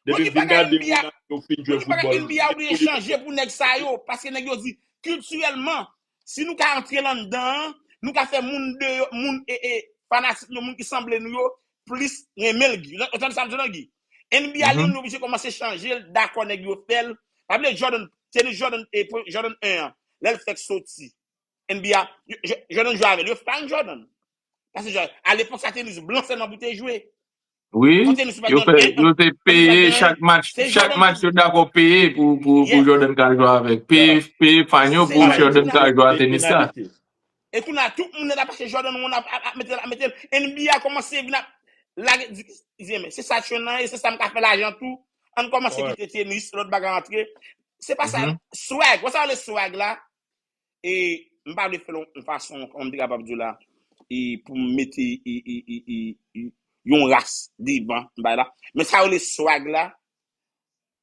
Bon, ki bagay N B A, bon, ki bagay N B A obliye chanje pou nèg sa yo, paske nèg yo di, kiltirèlman, si nou ka antre anndan an, nou ka fè moun deyò, moun, e, e, fanatik nou, moun ki sanble nou yo, plis renmen l, Guy. Ou tande sa m di w lan, Guy? N B A li menm li oblije kòmanse chanje l, dakò nèg yo fè l. Pa bliye Jordan, tenis Jordan, e, Jordan en an, lè l fèk soti. N B A, Jordan jwe avè l, yo fan Jordan. Paske Jordan, alepòk sa tenis blan sèlman pou te jwe. Wi, yo fè, yo te peye chak match, chak match yo dakò peye pou, pou, pou Jordan ka jwe avèk. Peye, peye fan yo pou Jordan ka jwe a tenis la. E kounye a, tout moun nèt ap achte Jordan, moun ap, ap, ap mete l, ap mete l. N B A kòmanse vin ap lage, di, di, men se sa Jordan ye, se sa m ka fè lajan tou. Ann kòmanse kite tenis, lòt bagay antre. Se pa sa, swag, wè sa rele swag la? E m pa vle fè l yon fason, kòman m te kapab di w la, e pou m mete, e, e, e, e, e, yon ras devan bagay la. Men sa yo rele swag la,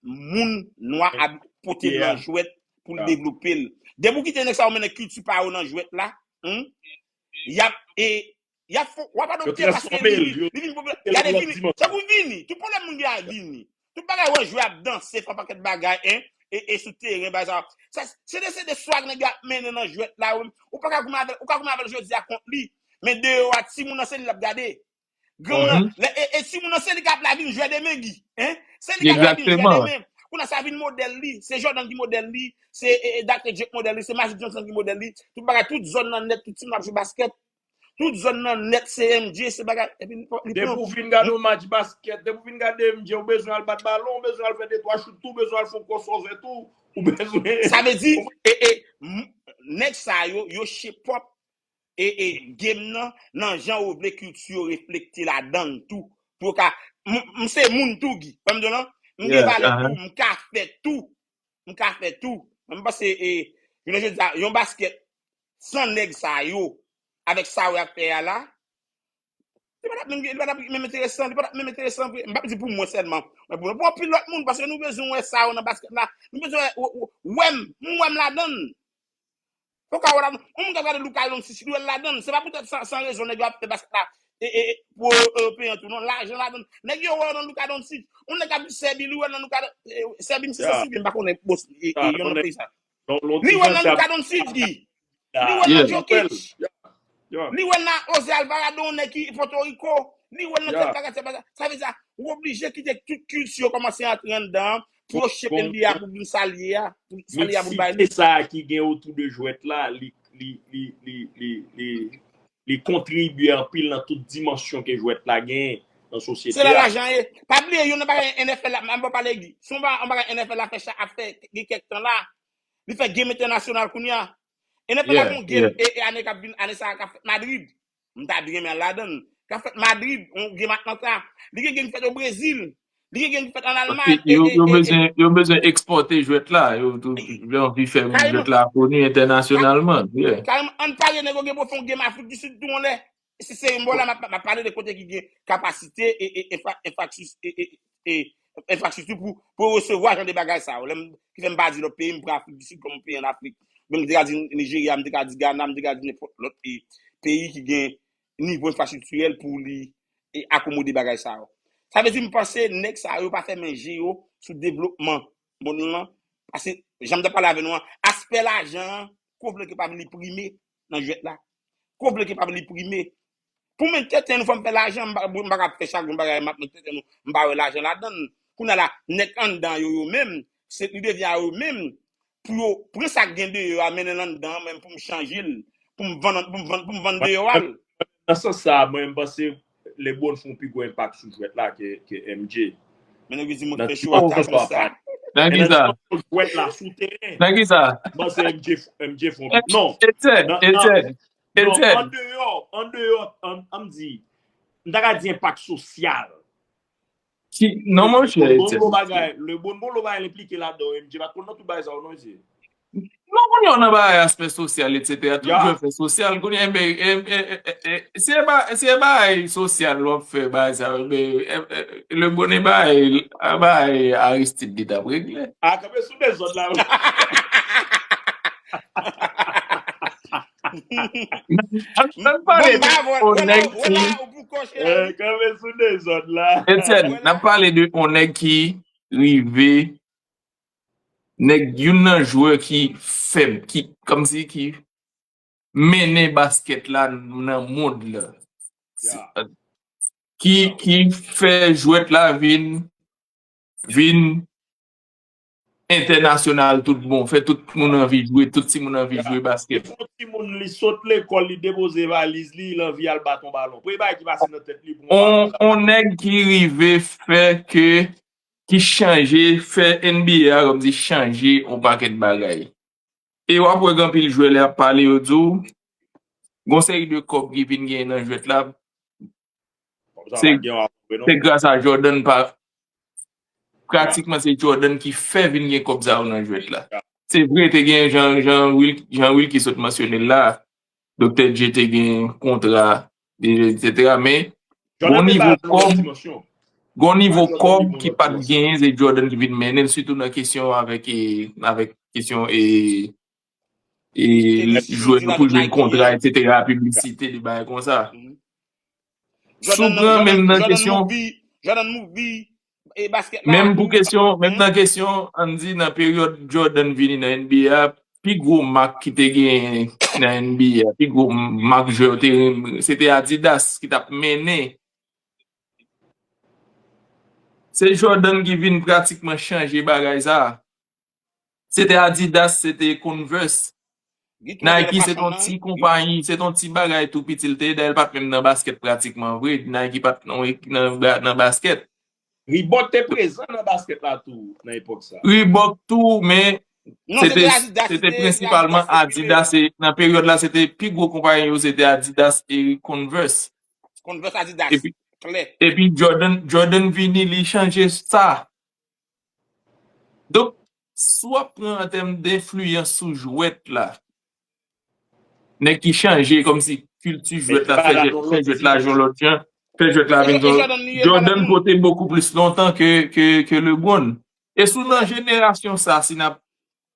moun nwa ap pote l nan jwèt pou l devlope l. Depi w kite nèg sa yo mennen kilti pa yo nan jwèt la, hmm, y ap, e, Y ap fè, w ap adopte paske Vini, li vin popilè. Gade Vini, tankou Vini, tout pwoblèm moun gen ak Vini. Tout bagay wè jwe ap danse, fè yon pakèt bagay, en, e, e sou teren, bagay sa. Sa, se de, se de swag nèg yo ap mennen nan jwèt la, wi. Ou pa ka goumen avè l, ou ka goumen avè l jodi a kont li. Men deyò a, timoun nan se li l ap gade. Granmoun nan, e, e timoun nan se li k ap la vin jwè demen, Guy. En? Se li k ap la vin jwè demen. Kounye a sa vin modèl li. Se Jordan ki modèl li. Se e, e, Doctor J ki modèl li. Se Magic Johnson ki modèl li. Tout bagay, tout zòn nan nèt, tout timoun ap jwe baskèt. Tout zòn nan nèt se M J, se bagay. Epi li pran. Depi w vin gade yon match baskèt, depi w vin gade M J, ou bezwen al bat balon, ou bezwen al fè de twa chout tou, ou bezwen al fè yon crossover tou, ou bezwen. Sa vle di, e, e, m- nèg sa yo, yo shape up e, e, game nan, nan jan yo vle kilti yo reflekte ladan l tou. Pou yo ka, m- m se moun tou, Guy. Kòm m di w lan, m gen valè tou, m ka fè tou. M ka fè tou. Men m panse, e, jounen jodi a, yon baskèt san nèg sa yo, avèk sa yo ap fè a la, li pa t ap menm, li pa t ap menm enteresan, li pa t ap menm enteresan vre. M p ap di pou mwen sèlman, men pou, pou anpil lòt moun, paske nou bezwen wè sa yo nan baskèt la. Nou bezwen wè, wè, wè m, m wè m ladan l. Ou ka wè ladan, yon moun k ap gade Luka Doncic, li wè l ladan l. Se pa poutèt san, san rezon nèg yo ap fè baskèt la e, e, e, pou Ewopeyen tou, non, lajan ladan l. Nèg yo wè yo nan Luka Doncic. Yon nèg k ap di Sèbi, li wè l nan Luka, e, Sèbi, m se Sèbi, m pa konnen, bon, e, e, yon nan peyi sa. Li wè l nan Luka Doncic, Guy. Li wè l nan Jokic. Li wè l nan Jose Alvarado, yon nèg ki Pòtoriko. Li wè l nan tèl bagay, tèl bagay. Sa vle di, ou oblije kite tout kilti yo kòmanse antre anndan an pou yo shape N B A pou vin sa l ye a. Pou sa l ye a, pou l bay li. Miksite sa ki gen otou de jwèt la, li, li, li, li, li, li, li kontribye anpil nan tout dimansyon ke jwèt la genyen nan sosyete a. Se la lajan ye. Pa bliye, youn nan bagay N F L la, m ap pale Guy. Se yon ba- yon bagay N F L la fè cha- ap fè gen kèk tan la. Li fè game entènasyonal kounye a. N F L la gon game e, e ane k ap vin, ane sa a k ap fèt Madrid. M ta byen renmen al ladan l. K ap fèt Madrid, yon game Atlanta. Li gen game ki fèt o Brezil. Li gen game ki fèt an Almay. Yo, yo bezwen, yo bezwen ekspòte jwèt la. Yo tou, yo anvi fè jwèt la koni entènasyonalman. Kareman, ann pale nèg yo gen pou fè yon game Afrik di Sid tou yon lè. Se, se yon bò la, m ap, m ap pale de kote ki gen kapasite e, e, e, e, e, enfrastrikti pou, pou resevwa jan de bagay sa yo. Lè m, ki fè m pa di lòt peyi, m pran Afrik di Sid kòm yon peyi an Afrik. Men m te ka di Nijerya, m te ka di Gana, m te ka di nenpòt lòt peyi, peyi ki gen nivo enfrastriktirèl pou li e akomode bagay sa yo. Sa vle di, m panse nèg sa yo pa fèmen je yo sou devlopman mond lan. Paske, jan m t ap pale avè nou an, aspè lajan an, kou vle ke pa vle prime nan jwèt la. Kou vle ke pa vle prime. Pou mwen tenten nou fè m fè lajan, m pa, m pa ka fè chak jou bagay, m ap mete tenten nou, m pa wè lajan ladan l. Kounye a la, nèg anndan yo, yo menm, se li devyen a yo menm, pou yo pran sa k gen deyò a, mennen l anndan an, menm pou m chanje l, pou m vann, pou m vann, pou m vann deyò a l. Nan sans sa, mwen, m panse LeBron fè yon pi gwo enpak sou jwèt la ke, ke M J. Men nèg yo di mwen fè cho a ta jwèt sa. Nan ki sa? Jwèt la sou teren. Nan ki sa? M panse M J, M J fè yon pi. Non. Etienne, Etienne, Etienne. Non, andeyò, andeyò, an, an m di, m ta ka di enpak sosyal. Ki, non, monchè, Etienne. LeBron gon lo bagay, LeBron gon lo bagay l enplike ladan, M J pa t konn nan tout bagay sa yo, non, mesye. Non, kounye a w nan bagay aspè sosyal, etsetera. Tout jwè fè sosyal. Kounye a, enben, e, e, e, e, e, si e ba, si e bagay sosyal w ap fè, bagay sa, enben, e, e, LeBron e bagay, a bagay Aristide li t ap regle. A, kanpe sou dezòd la. N ap pale de yon nèg ki, kanpe sou dezòd la. Etienne, n ap pale de yon nèg ki rive, nèg youn nan jwè ki fèb, ki, kòmsi ki mennen baskèt la nan mond lan. Ki, ki fè jwèt la vin, vin entènasyonal tout bon, fè tout moun anvi jwe, tout timoun anvi jwe baskèt. Depi yon timoun li sot lekòl, li depoze valiz li, li anvi al bat yon balon. Premye bagay ki pase nan tèt li pou yon balon. On, on nèg ki rive fè ke, ki chanje, fè N B A a kòmsi chanje on pakèt bagay. E w ap wè gen anpil jwè lè y ap pale, yo di w, gon seri de kòb ki vin genyen nan jwèt la, se, se gras a Jordan pa, pratikman se Jordan ki fè vin gen kòb sa yo nan jwèt la. Se vre, te gen jan, jan Will, jan Will ki sot mansyone l la, Doktè J te gen kontra, etsetera, men gon nivo kòb, gon nivo kòb ki pa t genyen, se Jordan ki vin mennen l, sitou nan kesyon avèk, e, avèk kesyon, e, e, jwè yo pou jwenn kontra, etsetera, piblisite, de bagay konsa. Si w pran menm nan kesyon, Jordan Movie, e baskèt la, menm pou kesyon, menm nan kesyon, ann di nan peryòd Jordan vini nan N B A a, pi gwo mak ki te gen nan N B A a, pi gwo mak jwè yo te renmen, se te Adidas ki t ap mennen. Se Jordan ki vin pratikman chanje bagay sa a. Se te Adidas, se te Converse. Nike se t on ti konpayi, se t on ti bagay tou piti l te ye, dayè l pa t menm nan baskèt pratikman vre. Nike pa t nan, nan, nan baskèt. Reebok te prezan nan baskèt la tou nan epòk sa. Reebok tou, men se te, se te prensipalman Adidas e nan peryòd la se te pi gwo konpayi yo se te Adidas e Converse. Converse, Adidas, epi, epi Jordan, Jordan vini li chanje sa. Donk, si w ap pran an tèm denfliyans sou jwèt la, nèg ki chanje kòmsi kilti jwèt la, fè jwèt, fè jwèt la jan lòt jan, fè jwèt la vin jan. Jordan pote bokou plis lontan ke, ke, ke LeBron. E si w nan jenerasyon sa, si n ap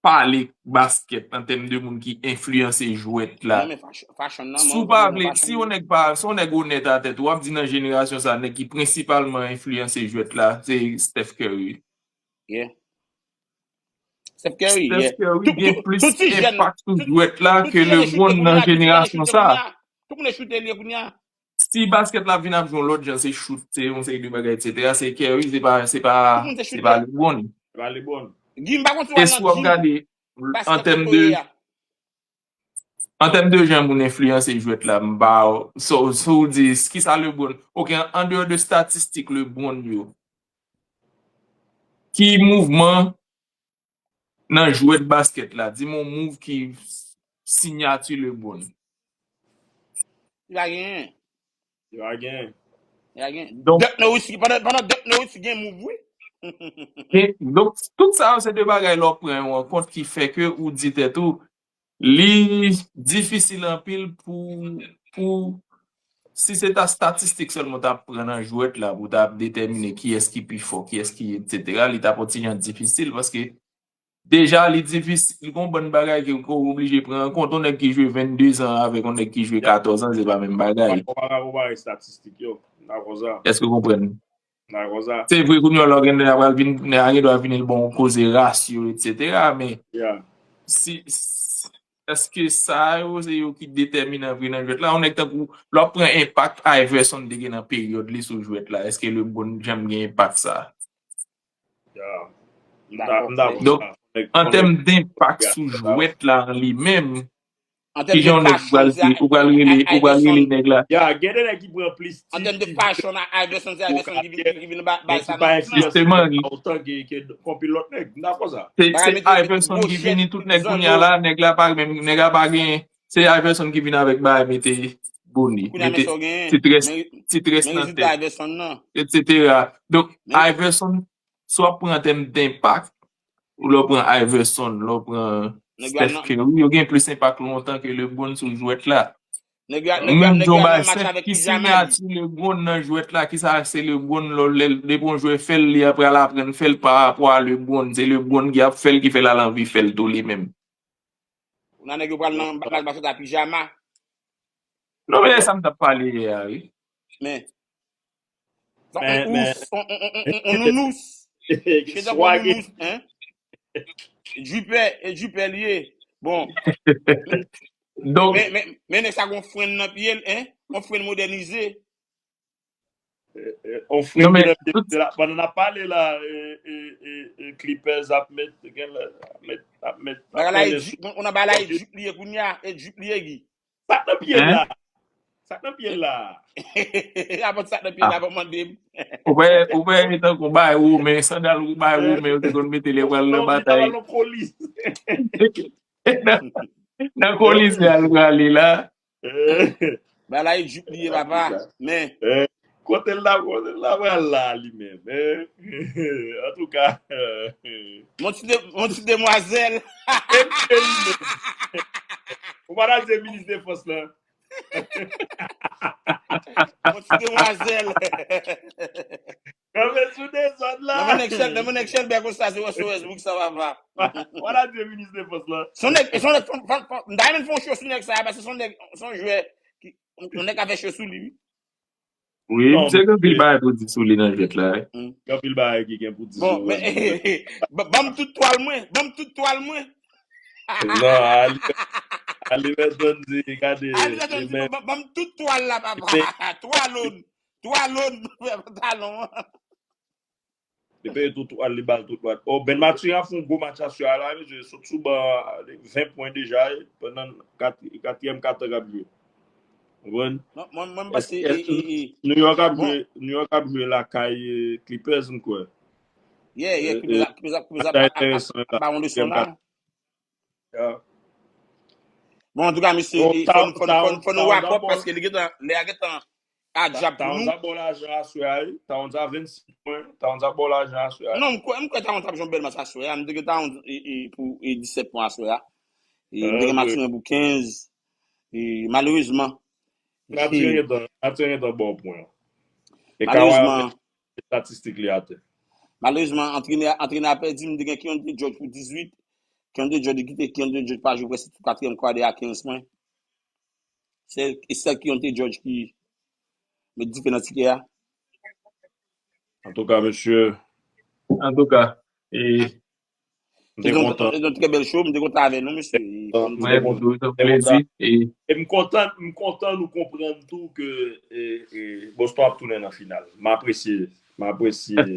pale baskèt an tèm de moun ki enfliyanse jwèt la, si w pa vle, si yon nèg pa, si yon nèg onèt a tèt ou, w ap di nan jenerasyon sa, nèg ki prensipalman enfliyanse jwèt la, se Steph Curry. Steph Curry, Steph Curry gen plis enpak sou jwèt la ke LeBron nan jenerasyon sa. Tout moun choute li kounye a. Si baskèt la vin ap jwe yon lòt jan, se shoot, se yon seri de bagay, etsetera, se Curry, se pa, se pa, se pa LeBron. Se pa LeBron. Gim pa konn si w al nan gim. Gade, an tèm de, an tèm de jan moun enfliyanse jwèt la, m ba, so, so w di, kisa LeBron, ok, an dehors de statistik LeBron yo, ki mouvman nan jwèt baskèt la, di m yon move ki sinyati LeBron. Li pa genyen. Li pa genyen. Li pa genyen. Donk, Dirk Nowitzki, pandan, pandan Dirk Nowitzki gen move, wi. E, donk, tout sa yo se de bagay lè w pran yo an kont ki fè ke ou di tèt ou, li difisil anpil pou, pou, si se ta statistik sèlman w t ap pran nan jwèt la, pou w ta ap detèmine kiyès ki pi fò, kiyès ki, etsetera, li t ap yon ti jan difisil, paske deja, li difisil, li gon bann bagay ke, ke w oblije pran an kont. Yon nèg ki jwe vennde zan avèk yon nèg ki jwe katòz an, se pa menm bagay. Ou pa ka konpare statistik yo. M dakò sa. Èske w konprann? M dakò sa. Se vre, kounye a, lè w gen nèg la pral vin, nèg la gen dwa vin ba w koze ras yo, etsetera, men si, èske sa yo, se yo ki detèminan vre nan jwèt la? Yon nèg tankou, lè w ap pran enpak Iverson te gen nan peryòd li sou jwèt la, èske LeBron janm gen enpak sa? M dakò. Donk, an tèm denpak sou jwèt la an li menm, kijan yon nèg pral di, ou pral rele, ou pral rele nèg la? Ya, gen de nèg ki pran plis ti. An tèm de passion, Iverson, se Iverson ki vin, ki vin ba, ba sa nan. Jisteman, otan ke, ke konpil lòt nèg. M dakò sa. Se, se Iverson ki vini, tout nèg kounye a la, nèg la pa menm, nèg la pa gen, se Iverson ki vin avèk bagay mete boni, mete ti tres, ti tres nan tèt, etsetera. Donk, Iverson, si w ap pran an tèm denpak, ou lè w pran Iverson, lè w pran Steph Curry, yo gen plis enpak lontan ke LeBron sou jwèt la. Menm John Bicep, ki sinyati LeBron nan jwèt la, kisa se LeBron, lè, lè, depi yon jwè fè l, li pral aprann fè l pa rapò a LeBron, se LeBron ki ap fè l, ki fè l al anvi fè l tou li menm. Kounye a nèg yo pral nan, nan baskèt a pijama. Non, men sa m t ap pale yè a, wi. Men. On, on, on, on, on, on nounous. Chita kon nounous, hein? Jipè, e jipè li ye. Bon. Donk, men, men, men nèg sa gon frenn nan pye l, hein? Yon frenn modènize. On frenn nan pye l la, pandan n ap pale la, e, e, e, e Clippers ap met, gen lè, ap met, ap met, ap bagay la e jip, on nan bagay la e jip li ye kounye a, e jip li ye, Guy. Sa k nan pye l la? Sa k nan pye l la? Rapòt sa k nan pye l la, pa mande m. Ou wè, ou wè, e tankou bagay Women, sandal bagay Women, yo te konn mete lè yo pral nan batay. Nan, nan Kolizye a l prale la. Bagay la e jip li ye, papa. Men. Kote l la, kote l la pral la li menm, hein? Antouka. Mon ti de, mon ti demwazèl. Ou pa ta di minis defans la. Mon ti demwazèl. Kanpe sou dezòd la. Nan moun nèg chèl, nan moun nèg chèl bè konsa, se Russell Westbrook sa, papa. Ou pa ta di minis defans la. Se yon nèg, se yon nèg, m ta renmen fè yon show sou nèg sa, paske se yon nèg, se yon jwè ki, yon nèg ka fè show sou li, wi. Wi, non, se gen anpil bagay pou di sou li nan jwèt la, wi. Gen anpil bagay ki gen pou di sou li nan jwèt. Bon, men, ban m tout twal mwen, ban m tout twal mwen. Non, Haliburton di, gade, Haliburton di, ban m tout twal la, papa. Twa lòn, twa lòn, talon an. Li peye tout twal, li ba l tout twal. Oh, Ben Mathurin ap fè yon gwo match aswè a la, mesye, sot sou ban, ven pwen deja, pandan kat, katriyèm katan k ap jwe. Konprann? Mwen, mwen, mwen, m panse, e, e, e, New York ap jwe, New York ap jwe lakay, e, Clippers, m kwè. Yeah, yeah, Clippers ap, Clippers ap, Clippers ap, ap, ap, ap ba yon leson la. Yeah. Bon, antouka, mesye, fò nou, fò nou, fò nou, fò nou wrap up paske li gentan, lè a gentan a djab pou nou. Towns ap ba w lajan aswè a, wi. Towns a vennsis pwen. Towns ap ba w lajan aswè a. Non, m kwè, m kwè Towns ap jwe yon bèl match aswè a. M te gen Towns e, e, pou e disèt pwen aswè a. E m te gen Mathurin pou kenz. E malerezman. Mathurin gentan, Mathurin gentan ba w pwen. E Kawhi ap met estatistik li atè. Malerezman, antrenè, antrenè a pèdi, m te gen Keyonte George pou dizuit. Keyonte George kite, Keyonte George pa jwe prèske tout katriyèm kwa de a kenz pwen. Se, e sèl Keyonte George ki met dife nan tikè a. Antouka, mesye. Antouka, e, m te kontan. Se yon trè bèl show, m te kontan avè nou, mesye. Mwen tou, se yon plezi. E m kontan, m kontan nou konprann tou ke, e, e, Boston ap tounen nan final. M apresye, m apresye.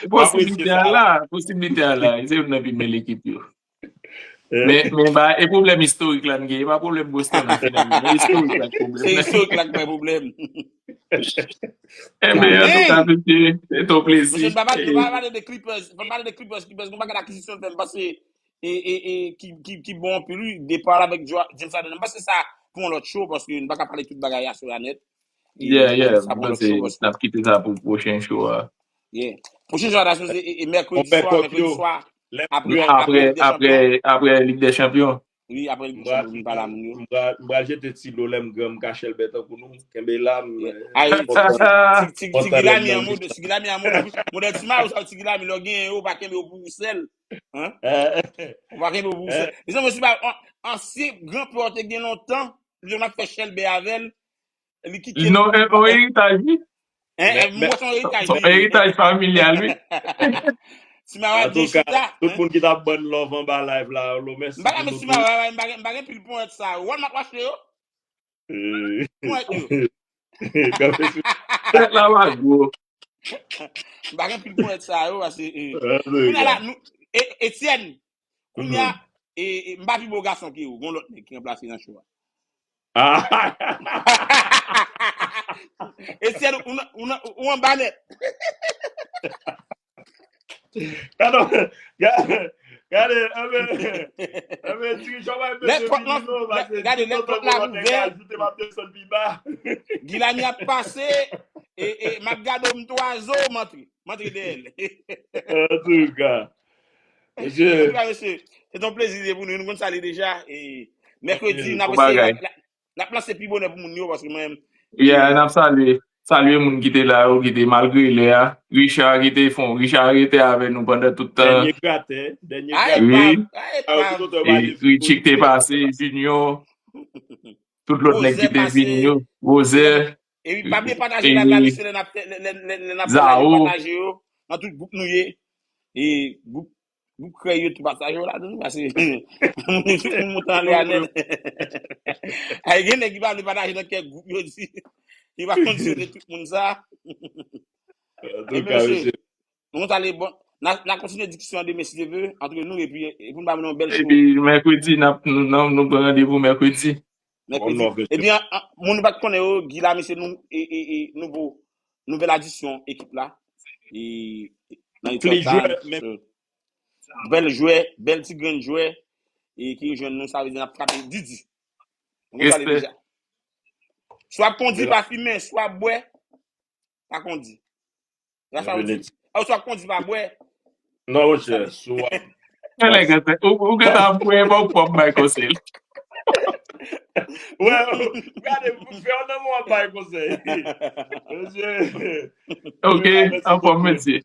Posiblite a la, posiblite a la. Se youn nan pi bèl ekip yo. Men, men ba, e pwoblèm istorik la n gen, e pa pwoblèm Boston nan final, men istorik la k pwoblèm. Se istorik la k bay pwoblèm. Enben, antouka, mesye, se te yon plezi. Mesye, n pa pale, n pa pale de Clippers, n pa pale de Clippers, Clippers, gon bagay akizisyon l fè, m panse, e, e, e, ki, ki, ki bon anpil, wi, depa l avèk Jo-, James Harden, m panse sa pou yon lòt show, paske n pa ka pale tout bagay aswè a nèt. Yeah, yeah, m panse n ap kite sa pou pwochen show a. Yeah. Pwochen show a ta sipoze e, e mèkredi swa, mèkredi swa. Apre, apre, apre, apre Lig dè Chanpyon. Wi, apre Lig dè Chanpyon, vin pale a moun yo. M pral, m pral jete ti dlo lè m gran, m ka chèlbè tankou nou. Kenbe la, m kontan. Ti, ti, ti Gilami an modèl, ti Gilami an modèl, modèl ti mayo sa, ti Gilami, lè w genyen yo, w pa kenbe yo pou ou sèl. Hein? Ou pa kenbe yo pou ou sèl. Mezanmi, se pa an, ansyen gran pè w te gen lontan, li menm ap fè chèlbè avè l. Li kite l. Non, e, yon eritaj, wi. Hein, mwen se yon eritaj, se yon eritaj familyal, wi. Ti Mawa byen chita. Tout moun ki t ap ban n love anba live la, yo, mèsi. M pa ka met Ti Mawa, m pa gen, m pa gen pil ponyèt sa yo. Walmart w achte yo? Ponyèt yo. Tèt la pa gwo. M pa gen pil ponyèt sa yo, paske, e, kounye a la, nou, e, Etienne, kounye a, e, e, m pa pi bo gason ke ou, gon lòt nèg ki ranplase nan show a. Etienne, ou nan, ou nan, ou anba nèt. Gade, gade, gade, anben, anben, dirijan w ap mete vini non, paske lè pòt la ouvè, ajoute m ap desann pi ba. Gilani ap pase, e, e, m ap gade w, m twazo, m antre. M antre dèyè l. Antouka. Mesye. Antouka, mesye, se yon plezi pou nou. Nou konn sa li deja. E mèkredi, n ap eseye, n ap, n ap lanse pi bonè pou moun yo, paske mwen menm. Yeah, n ap salye. Salye moun ki te la yo, ki te malgre lè a. Richard ki te fon, Richard rete avè nou pandan tout tan. Dènye gratè, dènye gratè. Wi. Richie ki te pase, Junior. Tout lòt nèg ki te vini yo. Roser. Epi pa bliye pataje live la, mesye, lè n ap fè, lè, lè, lè, lè n ap fè live, pataje yo nan tout gwoup nou ye. E gwoup, gwoup krèy yo tou, pataje yo ladan, paske moun, tout moun monte anlè a nèt. Ay, gen nèg ki pa vle pataje nan kèk gwoup, yo di. Li pa kondisyone tout moun sa. Antouka, mesye. Nou konn sa li bon. N a, n a kontinye diskisyon an demen, si Dye vle, antre nou, epi, epi nou ba moun yon bèl show. Epi mèkredi, n ap, nou, nou, nou pran randevou mèkredi. Mèkredi. Epi, an, an, moun nou pa t konnen yo, Guy la, mesye, nou, e, e, e, nouvo, nouvèl adisyon ekip la. E, nan New York Times, bèl jwè, bèl ti grenn jwè, e ki rejwenn nou, sa vle di n ap frape didi. Nou konn sa li deja. Swa kondi, pa fimen, swa bwè, pa kondi. Rachel di, a, ou swa kondi pa bwè. Non, monchè, sou ap. Ou, ou gentan ap bwè, pa ou pwòp bay konsèy. Wè, gade, fè yon nan mwen ap bay konsèy. Monchè. Ok, anfòm, mesye.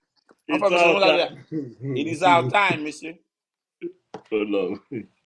Anfòm, mesye, nou la. It is our time, mesye. Oh, non.